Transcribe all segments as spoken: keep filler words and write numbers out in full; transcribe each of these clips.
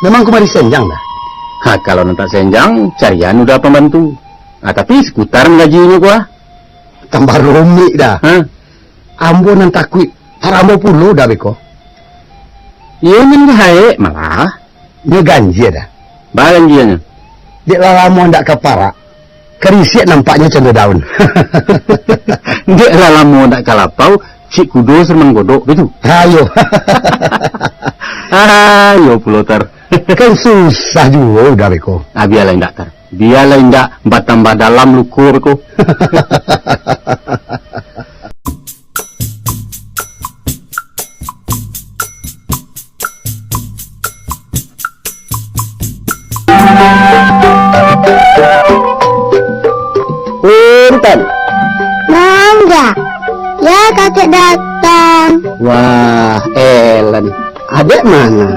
Memang kumari senjang dah. Ha, kalau nan tak senjang, carian udah pambantu. Ah, tapi skuter nan gajinyo ko ah. Tambah rumik dah. Ha? Ambo nan takuik, tarambo pulo dah beko. Iyo, nan gahaek malah. Nyo ganjia dah. Ba ganjianyo? Dek lah lamo ndak ka parak. Karisiak nampaknyo cando daun. Dek lah lamo ndak ka lapau, cik kudo samang godok, bitu? Ayo. Ayo pulo tar. Kan susah juo udah beko. Ah, bialah indak tar. Bialah indak batambah dalam luko beko. Punten. Mangga. Ya, kakek datang. Wah, Ellen. Adek mana?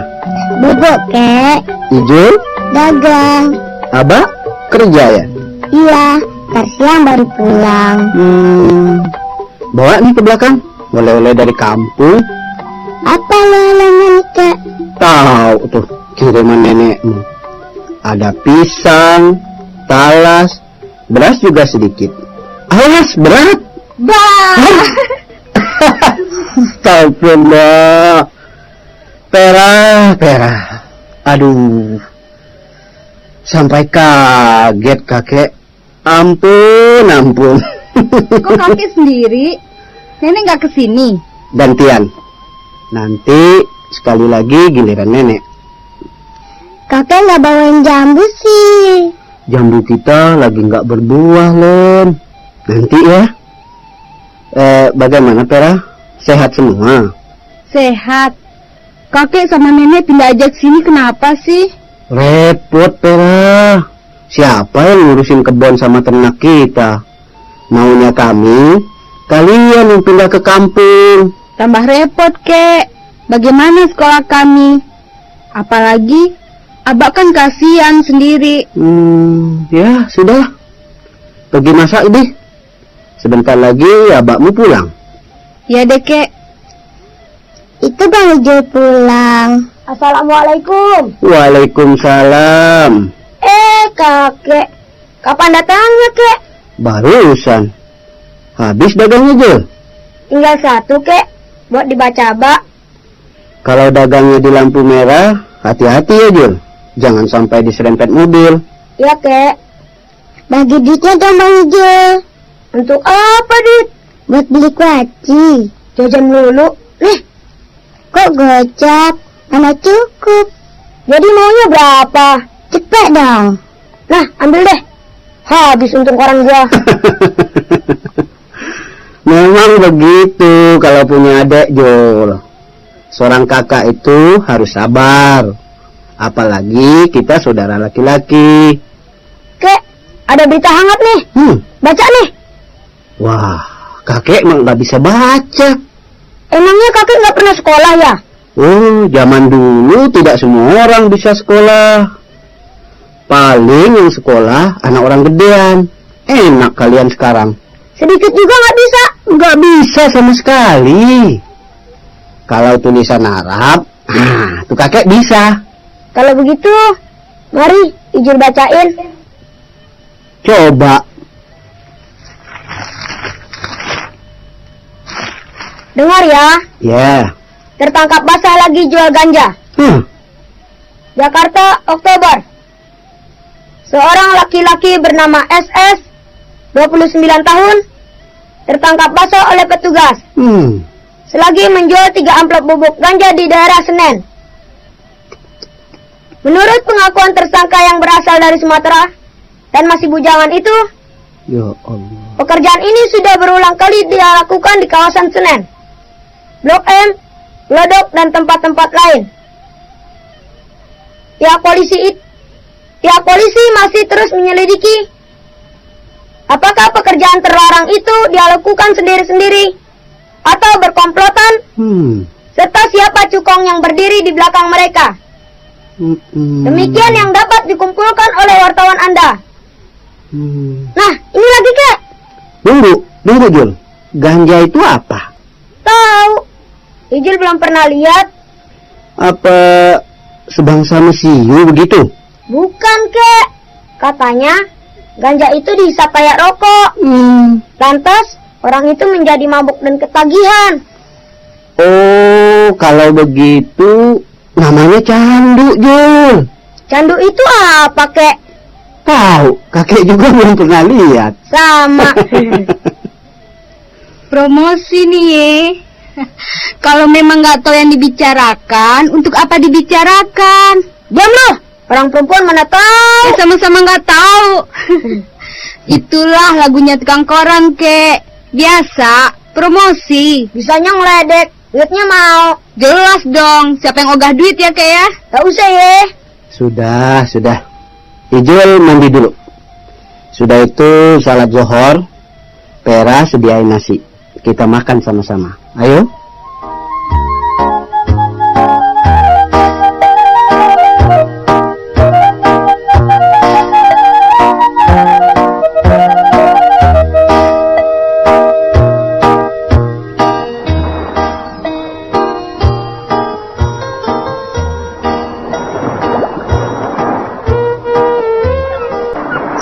Bubuk, Kek. Ijul? Dagang. Abak kerja ya? Iya, tadi siang baru pulang. Hmm. Bawa nih ke belakang, oleh-oleh dari kampung. Apa oleh-olehnya nih, Kek? Tahu tuh, kiriman nenekmu. Ada pisang, talas, beras juga sedikit. Awas, berat. Bah. Astagfirullah. Pera, Pera. Aduh. Sampai kaget, Kakek. Ampun, ampun. Kok kakek sendiri? Nenek nggak ke sini? Gantian. Nanti sekali lagi giliran nenek. Kakek nggak bawain jambu sih. Jambu kita lagi nggak berbuah, Len. Nanti ya. Eh, bagaimana, Pera? Sehat semua? Sehat. Kakek sama nenek pindah aja ke sini kenapa sih? Repot, Pera. Siapa yang ngurusin kebun sama ternak kita? Maunya kami, kalian yang pindah ke kampung. Tambah repot, Kek. Bagaimana sekolah kami? Apalagi, Abak kan kasihan sendiri. Hmm, ya, sudah. Pergi masak, deh. Sebentar lagi abakmu pulang. Ya deh, Kek. Itu Bang Ijul pulang. Assalamualaikum. Waalaikumsalam. Eh, Kakek. Kapan datangnya, Kek? Barusan. Habis dagangnya, Jul? Tinggal satu, Kek. Buat dibaca Abak. Kalau dagangnya di lampu merah, hati-hati ya, Jul. Jangan sampai diserempet mobil. Ya, Kek. Bagi duitnya dong, Bang Ijul. Untuk apa, Dit? Buat beli kuaci. Jajan dulu. Nih. Kok gocap? Mana cukup. Jadi maunya berapa? Cepat dong. Nah, ambil deh. Habis untung koran gua. Memang begitu kalau punya adek, Jul. Seorang kakak itu harus sabar. Apalagi kita saudara laki-laki. Kek, ada berita hangat nih. Hmm. Baca nih. Wah, kakek mah nggak bisa baca. Emangnya kakek nggak pernah sekolah ya? Oh, zaman dulu tidak semua orang bisa sekolah. Paling yang sekolah anak orang gedean. Enak kalian sekarang. Sedikit juga nggak bisa? Nggak bisa sama sekali. Kalau tulisan Arab, nah, tuh kakek bisa. Kalau begitu, mari Ijul bacain. Coba. Dengar ya. Ya. Tertangkap basah lagi jual ganja. Hmm. Jakarta, Oktober. Seorang laki-laki bernama S S, dua puluh sembilan tahun, tertangkap basah oleh petugas. Hmm. Selagi menjual tiga amplop bubuk ganja di daerah Senen. Menurut pengakuan tersangka yang berasal dari Sumatera dan masih bujangan itu, ya Allah, pekerjaan ini sudah berulang kali dia lakukan di kawasan Senen, Blok M, Glodok, dan tempat-tempat lain. Pihak polisi it-, pihak polisi masih terus menyelidiki apakah pekerjaan terlarang itu dia lakukan sendiri-sendiri atau berkomplotan, hmm, serta siapa cukong yang berdiri di belakang mereka. Mm-mm. Demikian yang dapat dikumpulkan oleh wartawan Anda. Hmm. Nah, ini lagi, Kek. Tunggu, tunggu, Jul. Ganja itu apa? Tahu. Ijul belum pernah lihat. Apa sebangsa mesiu begitu? Bukan, Kek. Katanya, ganja itu dihisap kayak rokok. Hmm. Lantas, orang itu menjadi mabuk dan ketagihan. Oh, kalau begitu, namanya candu, Jul. Candu itu apa, Kek? Tahu, kakek juga belum pernah lihat. Sama. Promosi nih, ye. Kalau memang nggak tahu yang dibicarakan, untuk apa dibicarakan? Diam lu! Orang perempuan mana tahu? Ya, sama-sama nggak tahu. Itulah lagunya tukang koran, Kek. Biasa, promosi. Bisanya ngeledek, duitnya mau. Jelas dong, siapa yang ogah duit ya, Kek, ya? Tak usah, ye. Sudah, sudah. Ijul mandi dulu. Sudah itu salat zohor, Pera sediain nasi. Kita makan sama-sama. Ayo.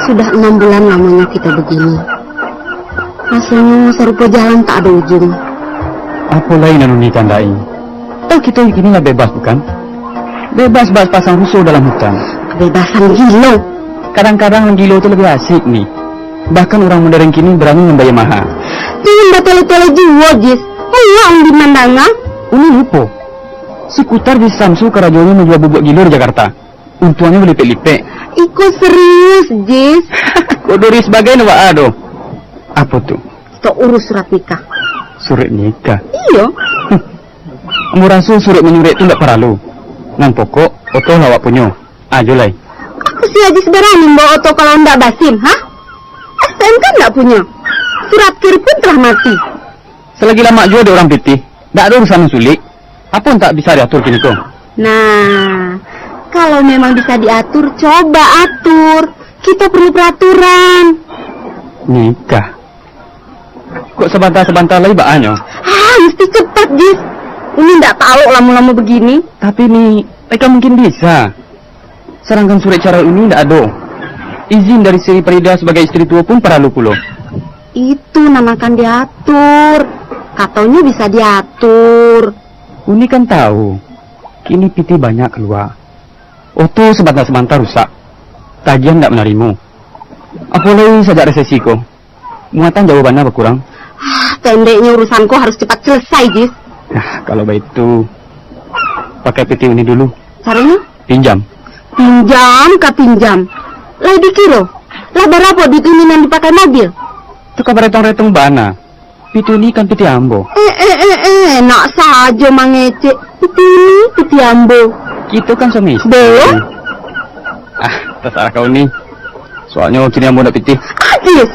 Sudah enam bulan lamanya kita begini. Rasanya sarupo jalan tak ada ujung. Apo lai nan Uni kandaki? Toh kito kini lah bebas, bukan? Bebas bak pasang ruso dalam hutan. Kebebasan gilo. Kadang-kadang nan gilo tu lebih asik, Ni. Bahkan urang modern kini barani mambayia maha. Jangan batele-tele juo, Jis. Awak Uni mandanga. Uni lupo. Si Kutar di Samsu karajonyo manjua bubuk gilo di Jakarta. Untuangnyo balipek-lipek. Iko serius, Jis. Kok duri sabagai nak baa doh? Apo tu? Kito urus surat nikah. Surat nikah? Iyo. Ambo raso surat manyurat tu ndak paralu. Nan pokok, oto lah awak punyo. Ajo lai. Apo si Ajis barani mambawa oto kalau ndak ba-sim, ha? S T N K ndak punyo. Surat kir pun telah mati. Salagi lamak juo dek urang pitih, ndak ado urusan nan sulik. Apo nan tak bisa diatur kini ko? Nah, kalau memang bisa diatur, coba atur. Kito perlu peraturan. Nikah. Kok sabanta-sabanta lai baanyo? Ah, mesti cepat, Jis. Uni ndak tahu lamo-lamo begini. Tapi Ni, lai ka mungkin bisa. Sadangkan surat carai Uni ndak ado. Izin dari Sri Farida sabagai istri tuo pun paralu pulo. Itu nan akan diatur. Katonyo bisa diatur. Uni kan tahu, kini pitih banyak kalua. Oto sabanta-sabanta rusak. Tagiahan ndak manarimo. Apo lai sajak resesi ko. Muatan jauah bana bakurang. Ah, pendeknyo urusan ko harus cepat selesai, Jis. Nah, kalau baitu, pakai pitih Uni dulu. Caronyo? Pinjam. Pinjam ka pinjam. Lai dikiro, lah barapo duit Uni nan dipakai mobil? Tu ka baretong-retong bana. Pitih Uni kan pitih ambo. Eh, eh, eh, eh, enak sajo mangecek. Pitih Uni, pitih ambo. Kito kan suami istri. Belum? Ah, tasarah kau Ni. Soalnyo kini ambo ndak pitih. Ajis!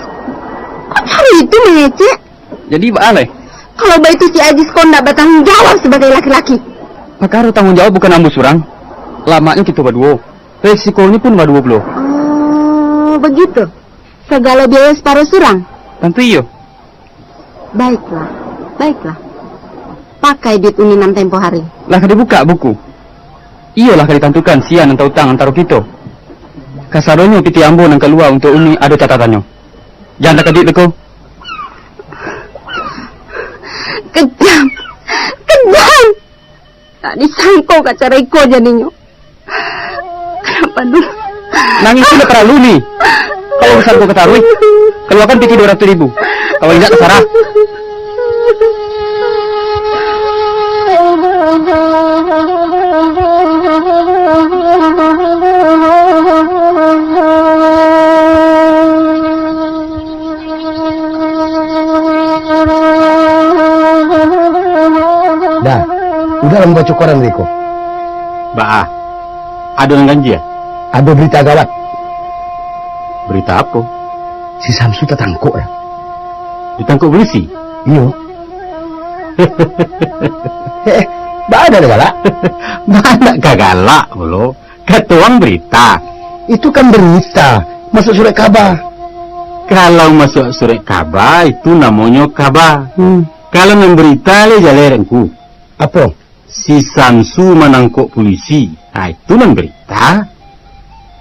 Kok caro itu mangecek? Jadi baa lai? Kalau baitu si Ajis ko ndak batanggung jawab sabagai laki-laki. Pakaro tanggung jawab bukan ambo surang. Lamaknyo kito baduo. Resiko Uni pun baduo pulo. Oh, begitu. Sagalo biayo saparo surang? Tantu iyo. Baiklah, baiklah. Pakai duit Uni nan tempo hari. Lah ka dibukak buku. Iyo lah ka ditantukan sia nan tautang antaro kito. Kasadonyo pitih ambo nan kalua untuak Uni ado catatannyo. Jan takadit beko. Kejam. Kejam. Tak disangko ka caro iko jadinyo. Kenapa dulu? Nangih tu ndak paralu, Ni. Kalau urusan ko ka taruih, kaluakan pitih duo ratuih ribu. Kalau indak, tasarah. Dah, udah lah mambaco koran tadi ko. Baa, ado nan ganjia? Ado berita gawat. Berita apo? Si Samsu tatangkok, dah. Ditangkok polisi? Iyo. Eh, eh, baa dah galak? Baa ndak ka galak pulo. Kato ang berita. Itu kan berita, masuak surat kaba. Kalau masuak surat kaba, itu namonyo kaba. Hmm. Kalau nan berita lai jaleh dengku. Apo? Si Samsu manangkok polisi. Ah, itu nan berita.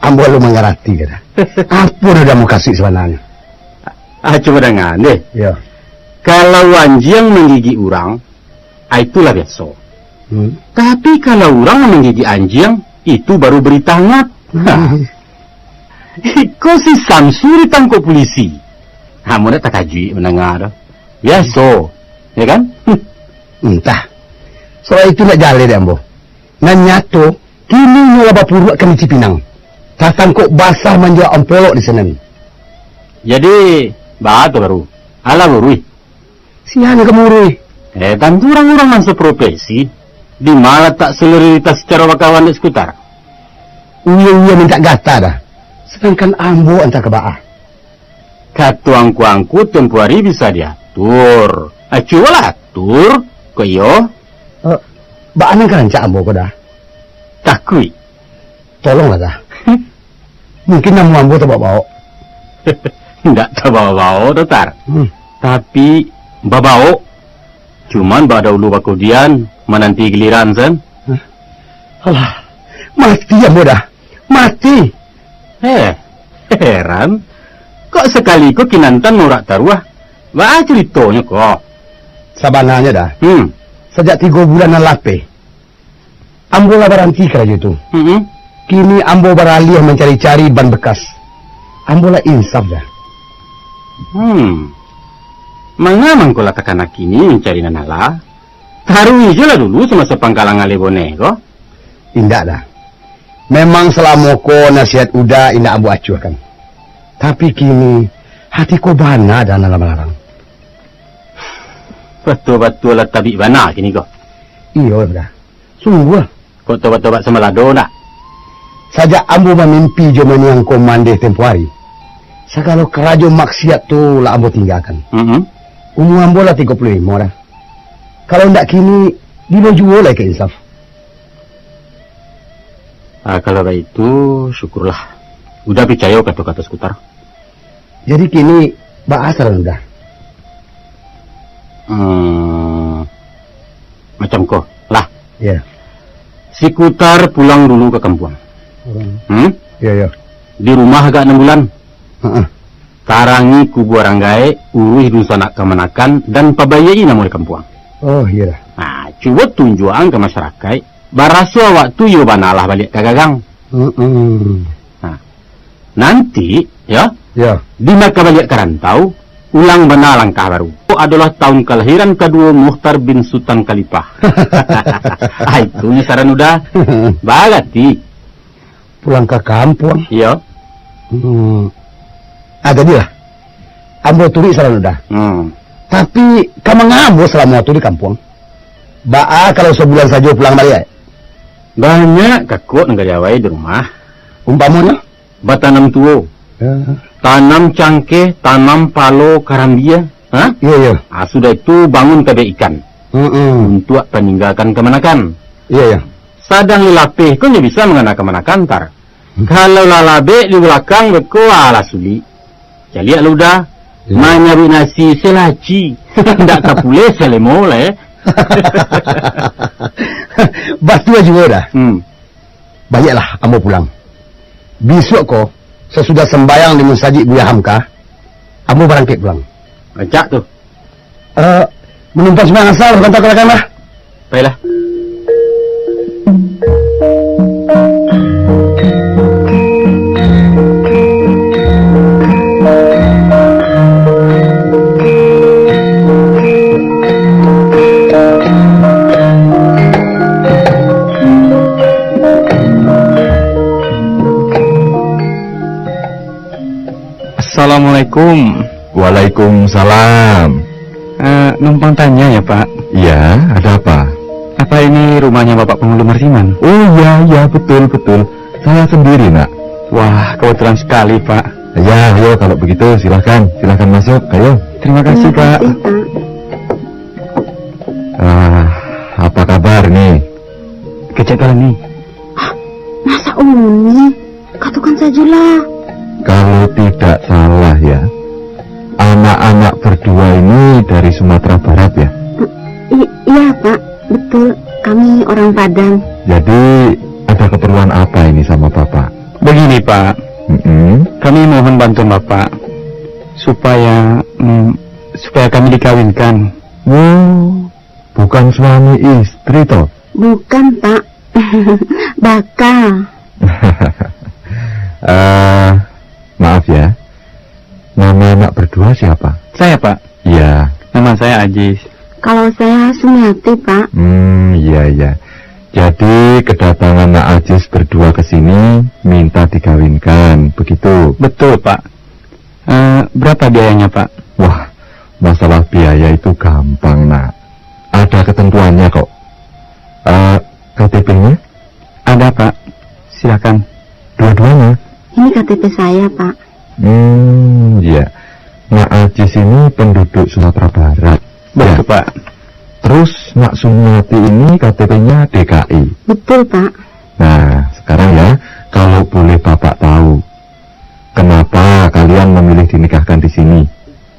Ambo alun mangarati, Da. Apo nan Uda mukasuik sabananyo? Ah, cubo danga, deh. Yo. Kalau anjiang manggigik urang, ah, itulah biaso. Hmm. Tapi kalau urang manggigik anjiang, itu baru berita hangat. Hmm. Iko si Samsu ditangkok pulisi. Ambo ndak takajuik mandanga tu. Biaso, ya kan? Hmm. Antah. Soal itu ndak jaleh dek ambo. Nan nyato, kini nyo lah bapuruak ka di Cipinang. Tatangkok basah manjual ompolok di sinan. Jadi, baa tu baru? Alah buruih. Sia nan ka buruih? Eh, tantu urang-urang nan saprofesi. Di ma latak solidaritas sacaro bakawan dek Sikutar? Uyo-uyo mintak gata, Da. Sadangkan ambo antah ka baa. Kato angku-angku tempo ari bisa diatur. Ah, cubolah atur, kok iyo? Eh, baa nan ka rancak ambo ko, Da? Takuik. Tolonglah, Da. Mungkin namo ambo tabao-bao. Ndak tabao-bao doh, Tar. Hmm. Tapi, babao. Cuman badahulu bakudian, mananti giliran, san. Hah? Alah, mati ambo, Da. Mati. Eh, heran. Kok sakali ko Kinantan maurak taruah? Baa caritonyo ko? Sabananyo, Da. Hmm. Sajak tigo bulan nan lapeh, ambo lah baranti karajo tu. Mm-mm. Kini ambo baraliah mancari-cari ban bekas. Ambo lah insaf, Da. Hmm. Manga mangko lah takana kini mancari nan alah? Taruih se lah dulu samaso pangkalangan Leboneh ko. Indak, Da. Memang salamo ko nasihat Uda indak ambo acuahkan. Tapi kini, hati ko bana, Da, nan lah malarang. Batua-batua lah tabik bana kini ko. Iyo, Da. Sungguah. Kok tobat-tobat samalado ndak? Sajak ambo mamimpi jo maniang ko mandeh tempo ari, sagalo karajo maksiat tu lah ambo tinggakan. Mm-mm. Umua ambo lah tigo puluah limo dah. Kalau ndak kini, bilo juo lai ka insaf? Ah, kalau baitu, syukurlah. Uda picayo kato-kato Sikutar. Jadi kini, baa saran Uda? Hmm, macam ko lah. Ya. Sikutar pulang dulu ka kampuang. Hmm? Hmm? Ya, ya. Di rumah agak anam bulan. Heeh. Tarangi kubua urang gaek, uruih dunsanak kamanakan, dan pabaiak-i namo di kampuang. Oh, iyolah. Nah, cubo tunjuakan ka masarakaik, baraso awak tu iyo bana lah baliak ka gagang. Mm-mm. Nah, nanti, yo, yo, di maka baliak ka rantau, ulang bana langkah baru. Itu adolah tahun kalahiran kaduo Mukhtar bin Sutan Khalifah. Ah, itu nyo saran Uda. Barati. Pulang ka kampuang? Iyo. Hmm. Ah, jadilah. Ambo turuik saran Uda. Hmm. Tapi, ka manga ambo salamo tu di kampuang? Baa kalau sabulan sajo pulang baliak? Banyak kakuak nan ka diawai di rumah. Umpamonyo? Batanam tuo. Ya. Tanam cangkeh, tanam palo, karambia. Ha? Iyo, iyo. Ah, sudah itu bangun tabek ikan. Mm-mm. Untuak paninggakan kamanakan. Iyo, iyo. Sadang lalapeh ko nyo bisa mangana kamanakan, Tar. Hmm. Kalau lalabek di balakang beko, alah sulik. Caliak lah Uda. Iyo. Manyaruik nasi selaci. Ndak tapuleh salemo lah, eh. Batua juo Uda. Hmm. Baliaklah ambo pulang. Bisuak ko, sasudah sambayang di musajik Buya Hamka, ambo barangkek pulang. Rancak tu. Eh, manumpang sumbayang asa, urang ka balakang lah. Pailah. Assalamualaikum. Waalaikumsalam. Eh, numpang tanya ya, Pak. Iya, ada apa? Apa ini rumahnya Bapak Pangulu Marsiman? Oh, iya, iya, betul, betul. Saya sendiri, Nak. Wah, kebetulan sekali, Pak. Ya, ayo, kalau begitu, silahkan. Silahkan masuk, ayo. Terima kasih, Pak. Terima kasih, Pak. Ah, apa kabar, nih? Kecek lah, nih. Ah, masa Uni? Katokan sajolah. Kalau tidak salah ya, anak-anak berdua ini dari Sumatera Barat ya? I- iya, Pak. Betul. Kami orang Padang. Jadi, ada Keperluan apa ini sama Bapak? Begini, Pak. Mm-mm. Kami mohon bantuan Bapak supaya, mm, supaya kami dikawinkan. Wow, bukan suami istri toh? Bukan, Pak. Bakal. Eh, maaf ya. Nama anak berdua siapa? Saya, Pak. Iya. Nama saya Ajis. Kalau saya Sumiati, Pak. Hmm, iya, iya. Jadi, kedatangan Nak Ajis berdua ke sini minta dikawinkan, begitu? Betul, Pak. Eh, berapa biayanya, Pak? Wah, masalah biaya itu gampang, Nak. Ada ketentuannya kok. Eh, K T P-nya? Ada, Pak. Silakan. Dua-duanya? Ini K T P saya, Pak. Hmm, iya. Nak Ajis ini penduduk Sumatera Barat. Betul, ya, Pak. Terus Nak Sumiati ini K T P-nya D K I. Betul, Pak. Nah, sekarang ya, kalau boleh Bapak tahu, kenapa kalian memilih dinikahkan di sini?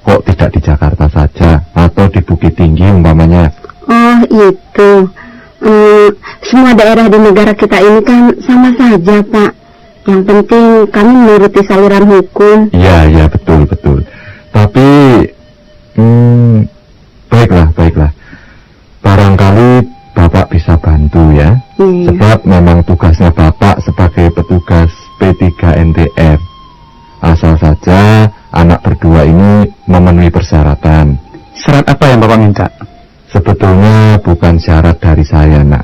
Kok tidak di Jakarta saja atau di Bukit Tinggi umpamanya? Oh, itu. Eh, semua daerah di negara kita ini kan sama saja, Pak. Yang penting kami menuruti saluran hukum. Iya, iya, betul, betul. Tapi, hmm, baiklah, baiklah. Barangkali Bapak bisa bantu ya. Iya, iya. Sebab memang tugasnya Bapak sebagai petugas P tiga N T R. Asal saja anak berdua ini memenuhi persyaratan. Syarat apa yang Bapak minta? Sebetulnya bukan syarat dari saya, Nak.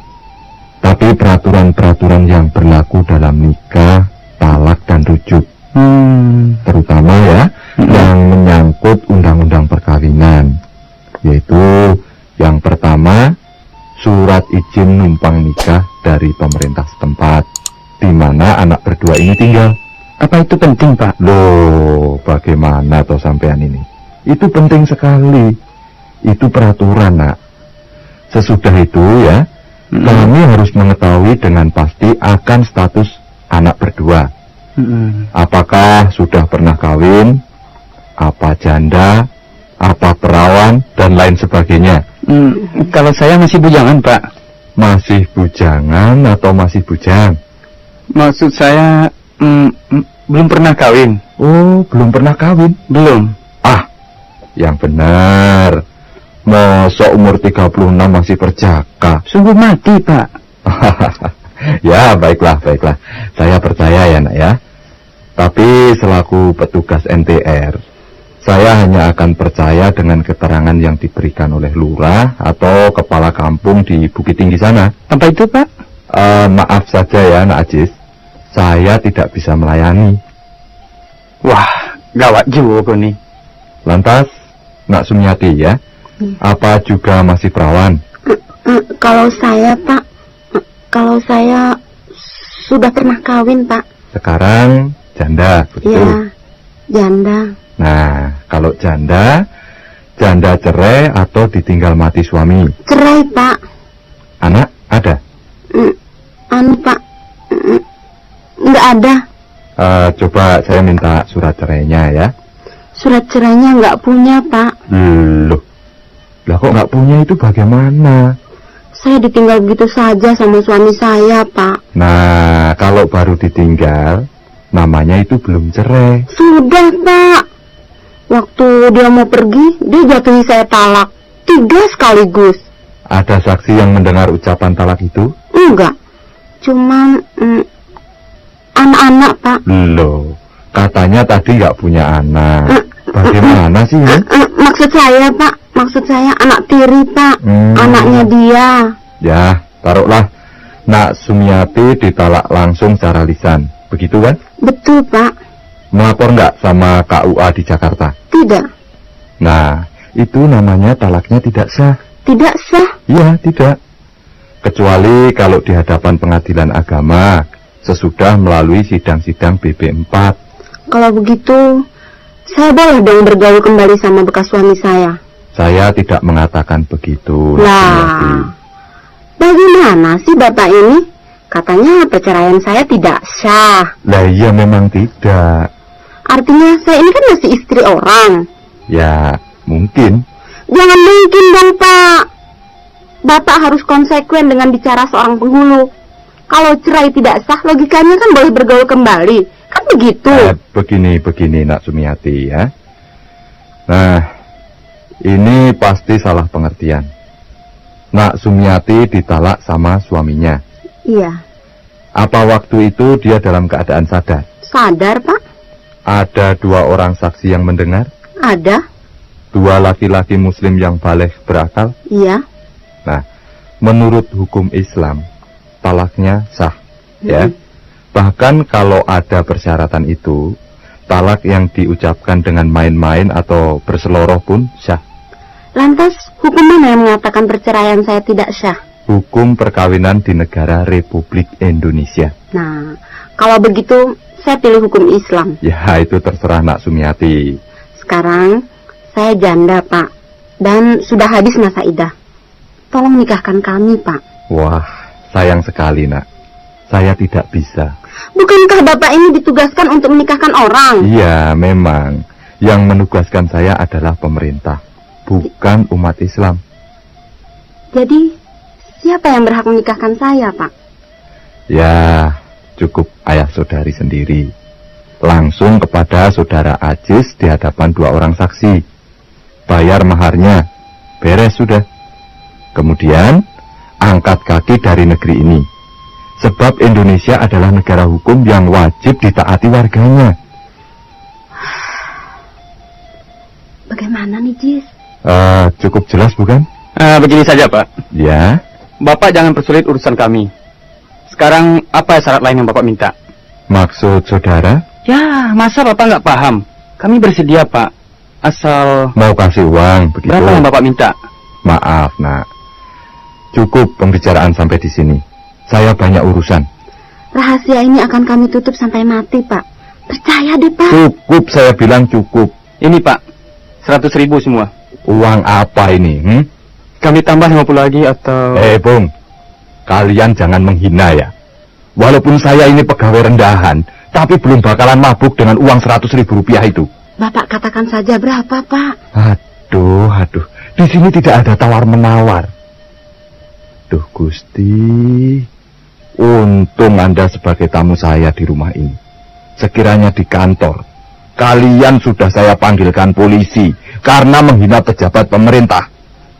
Tapi peraturan-peraturan yang berlaku dalam nikah, talak, dan rujuk. Hmm. Terutama ya, mm-mm, yang menyangkut undang-undang perkawinan. Yaitu yang pertama, surat izin numpang nikah dari pemerintah setempat, di mana anak berdua ini tinggal. Apa itu penting, Pak? Loh, bagaimana toh sampean ini? Itu penting sekali. Itu peraturan, Nak. Sesudah itu ya, mm-mm, kami harus mengetahui dengan pasti akan status anak berdua. Mm-mm. Apakah sudah pernah kawin, apa janda, apa perawan, dan lain sebagainya. Hmm, kalau saya masih bujangan, Pak. Masih bujangan atau masih bujang? Maksud saya, mm, mm, belum pernah kawin. Oh, belum pernah kawin? Belum. Ah, yang benar. Masa umur tiga puluh enam masih berjaka? Sungguh mati, Pak. Ya, baiklah, baiklah. Saya percaya ya, Nak, ya. Tapi selaku petugas N T R, saya hanya akan percaya dengan keterangan yang diberikan oleh lurah atau kepala kampung di Bukit Tinggi sana. Apa itu, Pak? Eh, maaf saja ya, Nak Ajis. Saya tidak bisa melayani. Wah, gawat juo ko ni. Lantas, Nak Sumiati ya, hmm, apa juga masih perawan? Eh, eh, kalau saya, Pak, eh, kalau saya sudah pernah kawin, Pak. Sekarang janda, begitu? Ya, janda. Nah, kalau janda, janda cerai atau ditinggal mati suami? Cerai, Pak. Anak ada? Mm, anu, Pak. Mm, nggak ada. Eh, coba saya minta surat cerainya ya. Surat cerainya nggak punya, Pak. Loh, lah kok nggak punya itu bagaimana? Saya ditinggal begitu saja sama suami saya, Pak. Nah, kalau baru ditinggal, namanya itu belum cerai. Sudah, Pak. Waktu dia mau pergi, dia jatuhi saya talak. Tiga sekaligus. Ada saksi yang mendengar ucapan talak itu? Enggak. Cuman, mm, anak-anak, Pak. Loh, katanya tadi nggak punya anak. Eh, bagaimana sih ini? Eh, eh, maksud saya, Pak. Maksud saya anak tiri, Pak. Hmm. Anaknya dia. Ya, taruhlah. Nak Sumiati ditalak langsung secara lisan. Begitu kan? Betul, Pak. Melapor nggak sama K U A di Jakarta? Tidak. Nah, itu namanya talaknya tidak sah. Tidak sah? Iya, tidak. Kecuali kalau di hadapan pengadilan agama, sesudah melalui sidang-sidang B P empat. Kalau begitu, saya boleh dong bergaul kembali sama bekas suami saya? Saya tidak mengatakan begitu, Nak Sumiati. Lah, bagaimana sih Bapak ini? Katanya perceraian saya tidak sah. Lah iya, memang tidak. Artinya saya ini kan masih istri orang. Ya, mungkin. Jangan mungkin dong, Pak. Bapak harus konsekuen dengan bicara seorang penghulu. Kalau cerai tidak sah, logikanya kan boleh bergaul kembali. Kan begitu? Eh, begini, begini, Nak Sumiati, ya. Nah, ini pasti salah pengertian. Nak Sumiati ditalak sama suaminya. Iya. Apa waktu itu dia dalam keadaan sadar? Sadar, Pak. Ada dua orang saksi yang mendengar? Ada. Dua laki-laki muslim yang baleh berakal? Iya. Nah, menurut hukum Islam, talaknya sah, ya. Mm-mm. Bahkan kalau ada persyaratan itu, talak yang diucapkan dengan main-main atau berseloroh pun sah. Lantas, hukum mana yang mengatakan perceraian saya tidak sah? Hukum perkawinan di negara Republik Indonesia. Nah, kalau begitu, saya pilih hukum Islam. Ya, itu terserah Nak Sumiati. Sekarang, saya janda, Pak. Dan sudah habis masa idah. Tolong nikahkan kami, Pak. Wah, sayang sekali, Nak. Saya tidak bisa. Bukankah Bapak ini ditugaskan untuk menikahkan orang? Iya, memang. Yang menugaskan saya adalah pemerintah, bukan umat Islam. Jadi, siapa yang berhak menikahkan saya, Pak? Ya, cukup ayah saudari sendiri. Langsung kepada saudara Ajis di hadapan dua orang saksi. Bayar maharnya. Beres sudah. Kemudian, angkat kaki dari negeri ini. Sebab Indonesia adalah negara hukum yang wajib ditaati warganya. Bagaimana nih, Jis? Eh, cukup jelas, bukan? Eh, begini saja, Pak. Ya. Bapak jangan persulit urusan kami. Sekarang, apa syarat lain yang Bapak minta? Maksud saudara? Ya, masa Bapak nggak paham? Kami bersedia, Pak. Asal... Mau kasih uang, begitu? Berapa yang Bapak minta? Maaf, Nak. Cukup pembicaraan sampai di sini. Saya banyak urusan. Rahasia ini akan kami tutup sampai mati, Pak. Percaya deh, Pak. Cukup, saya bilang cukup. Ini, Pak. Seratus ribu semua. Uang apa ini, hmm? Kami tambah lima puluh lagi atau... Eh, Bung. Kalian jangan menghina, ya. Walaupun saya ini pegawai rendahan, tapi belum bakalan mabuk dengan uang seratus ribu rupiah itu. Bapak katakan saja berapa, Pak? Aduh, aduh. Di sini tidak ada tawar-menawar. Duh, Gusti. Untung Anda sebagai tamu saya di rumah ini. Sekiranya di kantor, kalian sudah saya panggilkan polisi karena menghina pejabat pemerintah.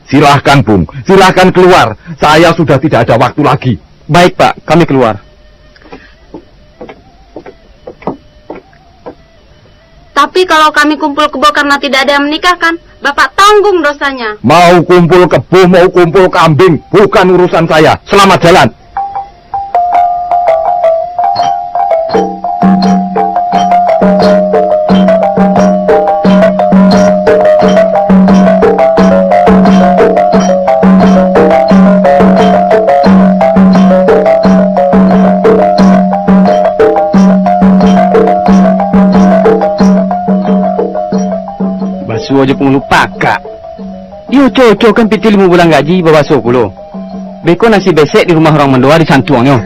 Silahkan, Bung. Silahkan keluar. Saya sudah tidak ada waktu lagi. Baik, Pak. Kami keluar. Tapi kalau kami kumpul kebo karena tidak ada yang menikahkan, Bapak tanggung dosanya. Mau kumpul kebo, mau kumpul kambing, bukan urusan saya. Selamat jalan. Basuo jo pangulu pakak. Dio cocok kan pitih limo bulan gaji babaso pulo. Beko nasi besek di rumah urang mandoa disantuangnyo.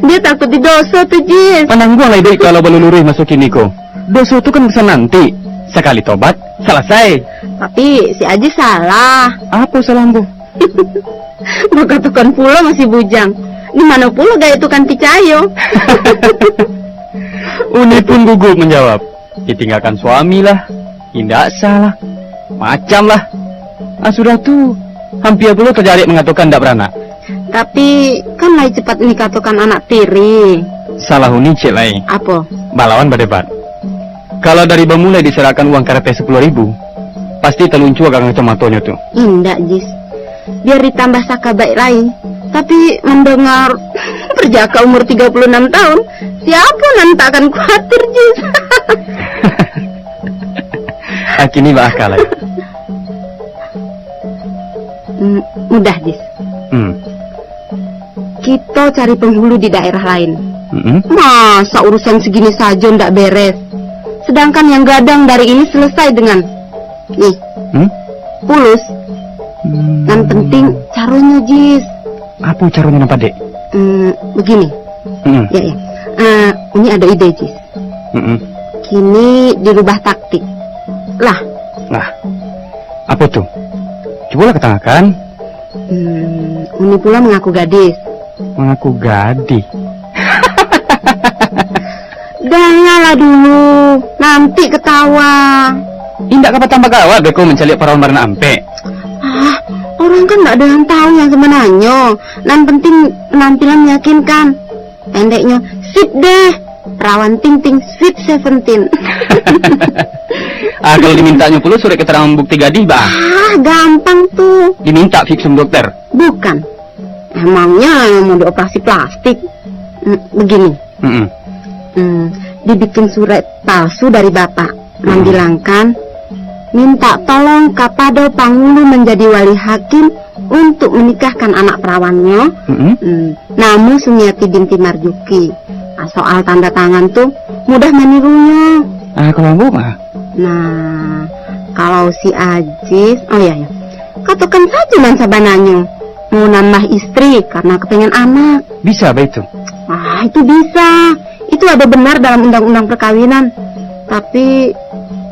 Dia takut didoso tu, Jis. Panangguang lah iduik kalau baluluruih maso kini ko. Doso tu kan urusan nanti. Sakali tobat, salasai. Tapi si Aji salah. Apo salah ambo? Bakatokan pulo masih bujang. Di mano pulo gaek tu kan picayo? Uni pun gugup manjawab. Ditinggalkan suami lah, indak sah lah, macam lah. Ah, sudah tu, hampia pulo tajarek mangatokan indak baranak. Tapi, kan lai cepat Uni katokan anak tiri. Salah Uni ciek lai. Apo? Balawan badebat. Kalau dari bamulai disarakkan uang karateh sapuluah ribu, pasti taluncua gagang kacomatonyo tu. Indak, Jis. Biar ditambah sakabaik lai, tapi mandangar parjaka umur tiga puluh enam tahun, siapo nan tak akan kuatir, Jis? Akini baakal lai. Hmm, mudah, Jis. Hmm. Kito cari penghulu di daerah lain. Mm-mm. Masa urusan segini sajo ndak beres? Sedangkan yang gadang dari ini selesai dengan, nih, Hmm? Pulus. Hmm. Nan penting caronyo, Jis. Apo caronyo nan padek? Hmm, begini. Mm-mm. Ya, ya. Ah, ini ada ide, Jis. Mm-mm. Kini dirubah taktik. Lah. Lah. Apo tu? Cubolah katangahkan. Hmm, Uni pulo mangaku gadih. Mangaku gadih? Dangalah dulu, nanti ketawa. Indak ka patambah gawat beko mancaliak parawan baranak ampek? Ah, orang kan ndak ado yang tahu yang sebenarnyo. Nan penting penampilan meyakinkan. Pendeknyo, sip deh. Perawan ting ting, sweet seventeen. Ah, kalau dimintaknyo pulo surat keterangan bukti gadih, bah? Ah, gampang tu. Dimintak visum dokter? Bukan. Emangnya yang mau dioperasi plastik? Hmm, begini. Mm-mm. Hmm, dibikin surat palsu dari bapak, mm-mm, membilangkan minta tolong kapado pangulu menjadi wali hakim untuk menikahkan anak perawannya, mm-mm, hmm, namo Sumiati binti Marjuki. Nah, soal tanda tangan tu mudah menirunya. Ah, kalau ambo mah? Nah, kalau si Ajis, oh iya, iya. Katakan saja nan sabananyo. Mau nambah istri karena kepengen anak. Bisa baitu? Ah, itu bisa. Itu ada benar dalam undang-undang perkawinan. Tapi,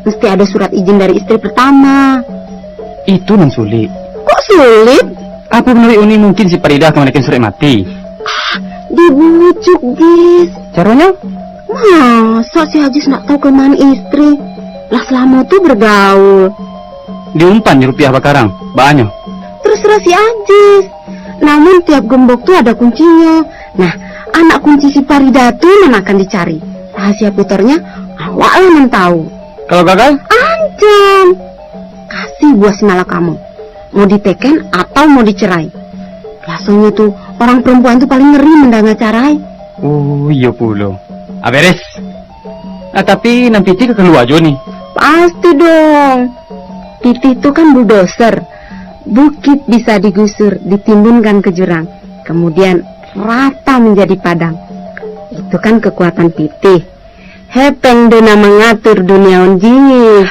mesti ada surat izin dari istri pertama. Itu nan sulik. Kok sulit? Apa menurut Uni mungkin si Faridah ka manakan surat mati? Ah, dibujuk, Jis. Caranya? Masa si Ajis ndak tahu kelemahan istri? Lah selama tu bergaul. Diumpan di rupiah bakarang, banyak. Terserah si Ajis. Namun tiap gembok tu ada kuncinya. Nah, anak kunci si Faridah tu nan akan dicari. Rahasia putarnya, awaklah nan tahu. Kalau gagal? Anjam. Kasih buah si malakama. Mau diteken atau mau dicerai. Biasanya tu, orang perempuan tu paling ngeri mendengar cerai. Oh, iyo pulo. Ah, beres. Ah, tapi nan pitih ka kalua juo ni? Pasti dong. Pitih tu kan bulldozer. Bukit bisa digusur, ditimbunkan ke jurang. Kemudian rata menjadi padang. Itu kan kekuatan pitih. Hepeng do nan mangatur dunia on, Jis.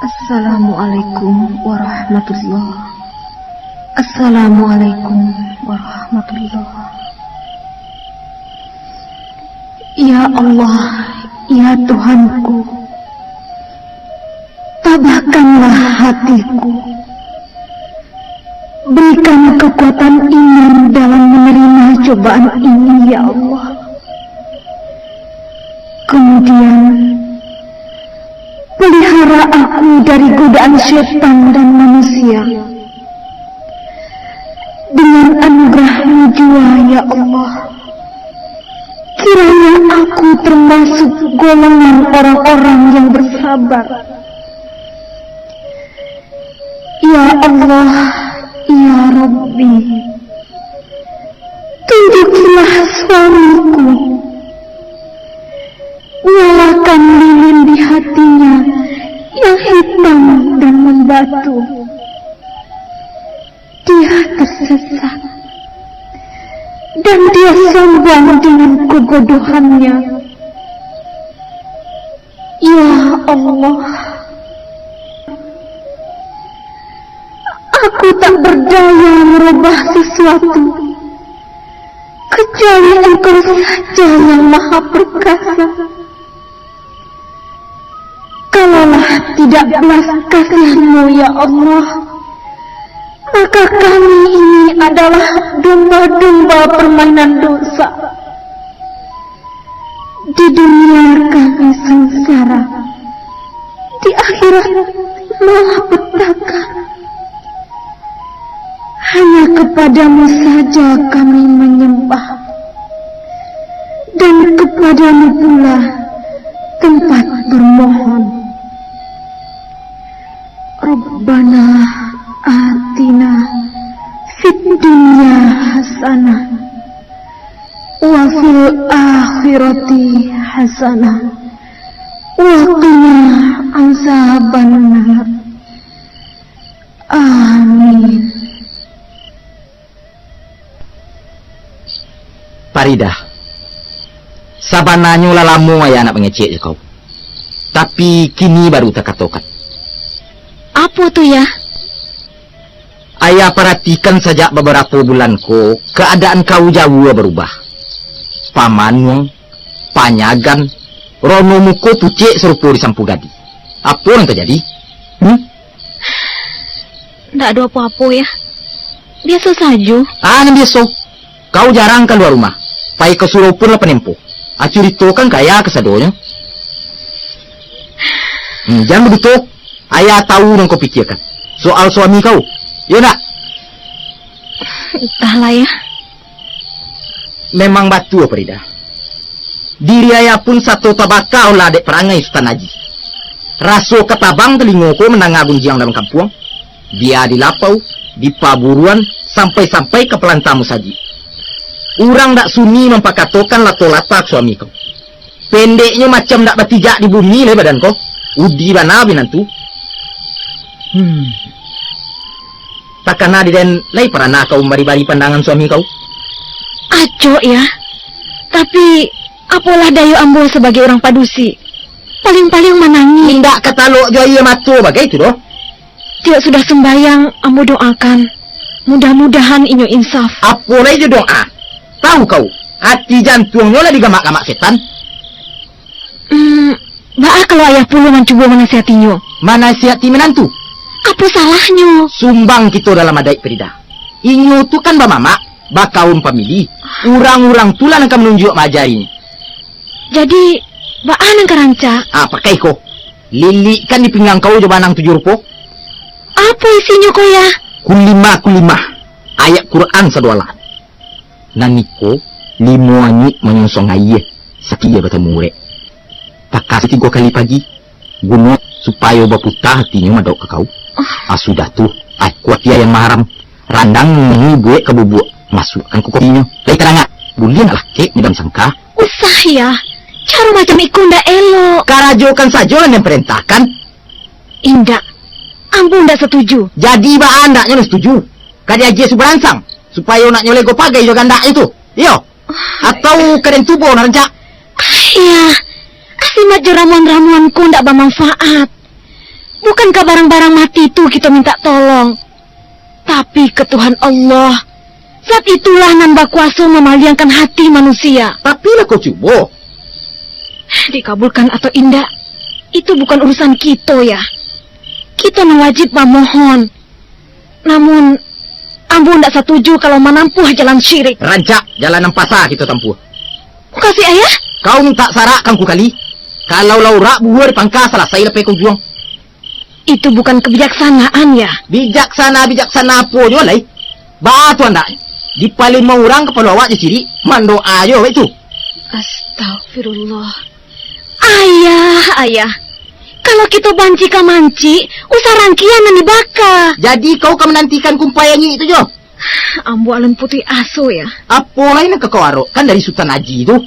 Assalamualaikum warahmatullah. Assalamualaikum warahmatullah. Ya Allah, ya Tuhanku, tabahkanlah hatiku. Berikan kekuatan iman dalam menerima cobaan ini, ya Allah. Kemudian, pelihara aku dari godaan setan dan manusia. Dengan anugerah-Mu jua, ya Allah, kiranya aku termasuk golongan orang-orang yang bersabar. Ya Allah, ya Rabbi, tunjukilah suamiku. Nyalakan lilin di hatinya yang hitam dan membatu. Dia tersesat, dan dia sombong dengan kebodohannya. Ya Allah, aku tak berdaya merubah sesuatu, kecuali Engkau saja yang Maha Perkasa. Kalaulah tidak belas kasih-Mu, ya Allah, maka kami ini adalah domba-domba permainan dosa. Di dunia kami sengsara, di akhirat malapetaka. Hanya kepada-Mu saja kami menyembah, dan kepada-Mu pula tempat bermohon. Rabbana atina fid dunya hasanah, wa fil akhirati hasanah, wa qina azabannar. Amin. Paridah, sabananyo lah lamo ayah nak mangecek jo kau. Tapi, kini baru takatokan. Apo tu, Yah? Ayah paratikan sajak babarapo bulan ko, kaadaan kau jauah barubah. Pamanuang, panyagan, rono muko pucek sarupo disampu gadih. Apo nan tajadi? Hmm? Ndak ado apo-apo, Yah. Biaso sajo. Ah, nan biaso. Kau jarang kalua rumah. Pai ka surau pun lah panempo. Ah, curitokan ka ayah kasadonyo. Hmm, jan baduto. Ayah tahu nan kau pikiakan. Soal suami kau. Iyo ndak? Antahlah, Yah. Memang batua, Paridah. Diri ayah pun sato tabaka olah dek parangai Sutan Aji. Raso ka tabang talingo ko mandanga gunjiang dalam kampuang. Bia di lapau, di paburuan, sampai-sampai ka palanta musajik. Urang dak suni mampakatokan lato-lata ka suami kau. Pendeknyo macam dak batijak di bumi lai badan kau. Udi bana binantu. Hmm. Takana di den lai paranah kau mambari-bari pandangan suami kau? Acok, Yah. Tapi, apolah dayo ambo sabagai urang padusi. Paling-paling manangih. Indak katalok jo aia mato bagai tu doh. Tiok sudah sumbayang, ambo doakan. Mudah-mudahan inyo insaf. Apo lai jo doa? Tahu kau, ati jantuangnyo lah digamak-gamak setan. Hmm, baa kalau ayah pulo mancubo manasihatinyo? Manasihati minantu? Apo salahnyo? Sumbang kito dalam adaik, Paridah. Inyo tu kan bamamak, bakaum pamili. Urang-urang tu lah nan ka manunjuak maajarinyo. Jadi, baa nan ka rancak? Ah, pakai ko. Lilikkan di pinggang kau jo banang tujuah rupo. Apo isinyo ko, Yah? Kulimah, kulimah. Ayat Quran sadoalah. Nan iko, limo anyuik manyonsong aia, sakia batamu urek. Pakasi tigo kali pagi, guno supayo baputa atinyo madok ka kau. Ah, sudah tu, ai, kuatia yang maharam. Randang ni buek ka bubuak, masuakkan ka kopinyo. Lai tarangah, buliah nak lakek midam sangka. Usah, Yah. Caro macam iko ndak elok. Karajokan sajo nan den parentahkan. Indak. Ambo ndak satuju. Jadi baa andaknyo nan satuju? Ka diagiah subaransang, supayo nak nyolego pagai jo gandaknyo tu. Iyo. Atau ka den tubo nan rancak? Ayah, asimat jo ramuan-ramuan ko ndak bamanfaat. Bukan ka barang-barang mati tu kito mintak tolong, tapi ka Tuhan Allah. Zat itulah nan bakuaso mamaliangkan hati manusia. Tapi lah kau cubo. Dikabulkan atau indak, itu bukan urusan kito, Yah. Kito nan wajib mamohon. Namun, ambo ndak satuju kalau manampuah jalan syirik. Rancak, jalan nan pasa kito tampuah. Mukasuik ayah? Kau mintak sarak ka Angku Kali. Kalau lah urak buruah dipangka, salasai lapeh ka ujuang. Itu bukan kebijaksanaan, Yah. Bijaksana-bijaksana apo juo lai. Baa tu andaknyo? Dipalimo urang kapalo awak jo sirik, mandoa juo baitu. Astagfirullah. Ayah, ayah. Kalau kito banci ka mancik, usah rangkian nan dibaka. Jadi kau ka manantikan kumpai anyuik tu juo? Ambo alun putuih aso, Yah. Apo lai nan ka kau arokkan dari Sutan Aji tu?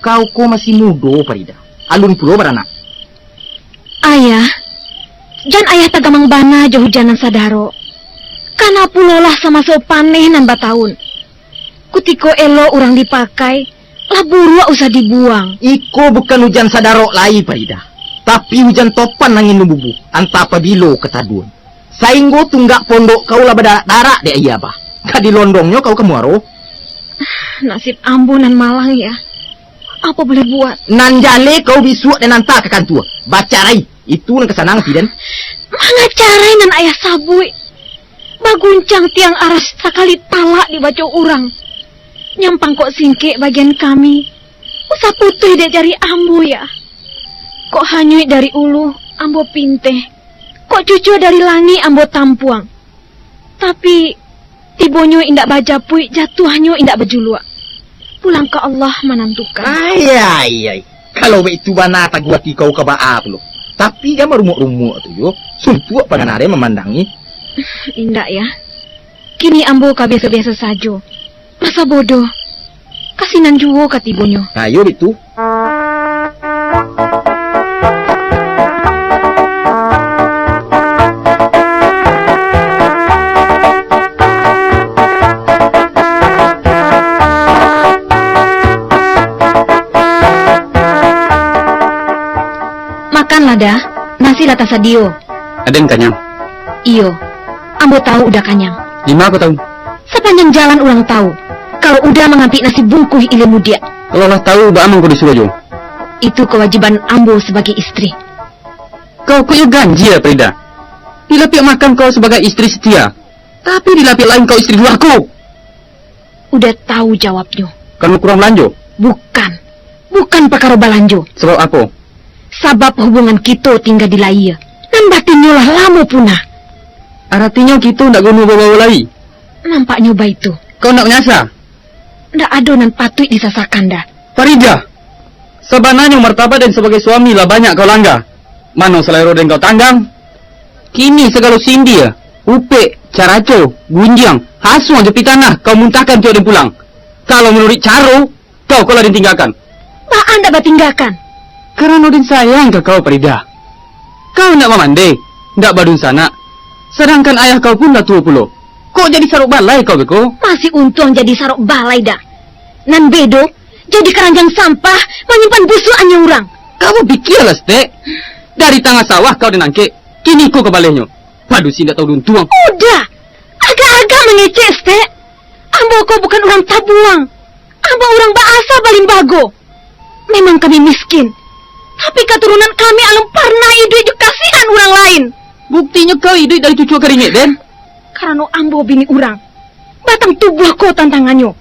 Kau ko masih mudo, Paridah. Alun pulo baranak. Ayah, jan ayah tagamang bana jo hujan nan sadarok. Kana pulolah samaso paneh nan bataun. Kutiko elok urang dipakai, lah buruak usah dibuang. Iko bukan ujan sadarok lai, Paridah, tapi ujan topan angin lumbubu, antah pabilo kataduan. Sainggo tunggak pondok kau lah badarak-darak dek aia abah. Ka dilondongnyo kau ka muaro. Nasib ambo nan malang, Yah. Apo buliah buek? Nan jaleh kau bisuak den anta ka kantua. Bacarai. Itu nan ka sanang ati den. Manga carai nan ayah sabuik. Baguncang tiang aras sakali talak dibaco urang. Nyampang kok singkek bagian kami. Usah putuih dek jari ambo, Yah. Kok hanyuik dari ulu, ambo pinteh. Kok cucua dari langik, ambo tampuang. Tapi, tibonyo indak bajapuik, jatuahnyo indak bajuluak. Pulang ka Allah manantukan. Ai, ai, ai. Kalau baitu bana taguah ati kau ka baa pulo. Tapi jan barumuak-rumuak tu juo. Suntuak pangana den mamandangi. Indak, Yah. Kini ambo ka biaso-biaso sajo. Masa bodoh. Kasi nan juo ka tibonyo. Ayo, Bitu. Makanlah, Da. Nasi lah tasadio. Aden kanyang? Iyo, ambo tahu Uda kanyang. Dima ko tahu? Sapanjang jalan urang tahu, kalau Uda mangampik nasi bungkuih ilia mudiak. Kalau lah tahu, baa mangko disuruah juo? Itu kawajiban ambo sabagai istri. Kau ko iyo ganjia, Farida. Dilapiak makan kau sabagai istri setia, tapi dilapiak lain kau istri durhako. Uda tahu jawabnyo. Karano kurang balanjo? Bukan. Bukan pakaro balanjo. Sabab apo? Sabab hubungan kito tingga di layie, nan batinnyo lah lamo punah. Aratinyo kito ndak guno babawo lai? Nampaknyo baitu. Kau ndak manyasa? Ndak ado nan patuik disasakan, Da. Farida, sabananyo martabat den sabagai suami lah banyak kau langga. Mano salero den kau tanggang? Kini sagalo sindia, upek, caraco, gunjiang, hasuang jo pitanah kau muntahkan tiok den pulang. Kalau manuruik caro, kau ko lah den tinggakan. Baa ndak batinggakan? Karano den sayang ka kau, Farida. Kau ndak mamandeh, ndak badunsanak, sadangkan ayah kau pun lah tuo pulo. Kok jadi sarok balai kau beko? Masih untuang jadi sarok balai, Da. Nan bedo, jadi karanjang sampah, manyimpan busuakannyo urang. Kau bapikialah, Stek. Dari tangah sawah kau den angkek, kini ko kabalehnyo. Padusi ndak tahu diuntuang. Uda! Agak-agak mangecek, Stek. Ambo ko bukan urang tabuang. Ambo urang baasa balimbago. Memang kami miskin, tapi katurunan kami alun parnah iduik jo kasihan urang lain. Buktinyo kau iduik dari cucua karingek den. Karano ambo bini urang, batang tubuah ko tantangannyo.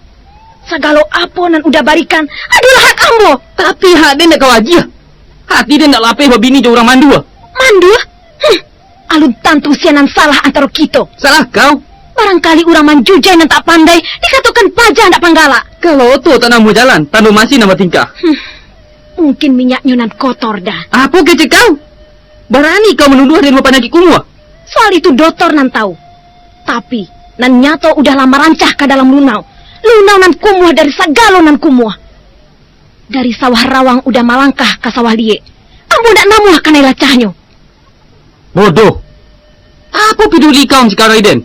Sagalo apo nan Uda barikan adolah hak ambo. Tapi hak den ndak kau agiah. Hati den ndak lapeh babini jo urang mandua. Mandua? Huh! Alun tantu sia nan salah antaro kito. Salah kau? Barangkali urang manjujai nan tak pandai dikatokan paja ndak panggalak. Kalau oto tak namuah jalan, tando masin nan batingkah. Hmm. Mungkin minyaknyo nan kotor, Da. Apo kecek kau? Barani kau manuduah di rumah panyakik kumuah? Soal itu dotor nan tahu. Tapi, nan nyato Uda lah marancah ka dalam lunau. Lunau nan kumuah dari sagalo nan kumuah. Dari sawah rawang Uda malangkah ka sawah liek. Ambo ndak namuah kanai lacahnyo. Bodoh! Apo piduli kau nan sakarang, Iden?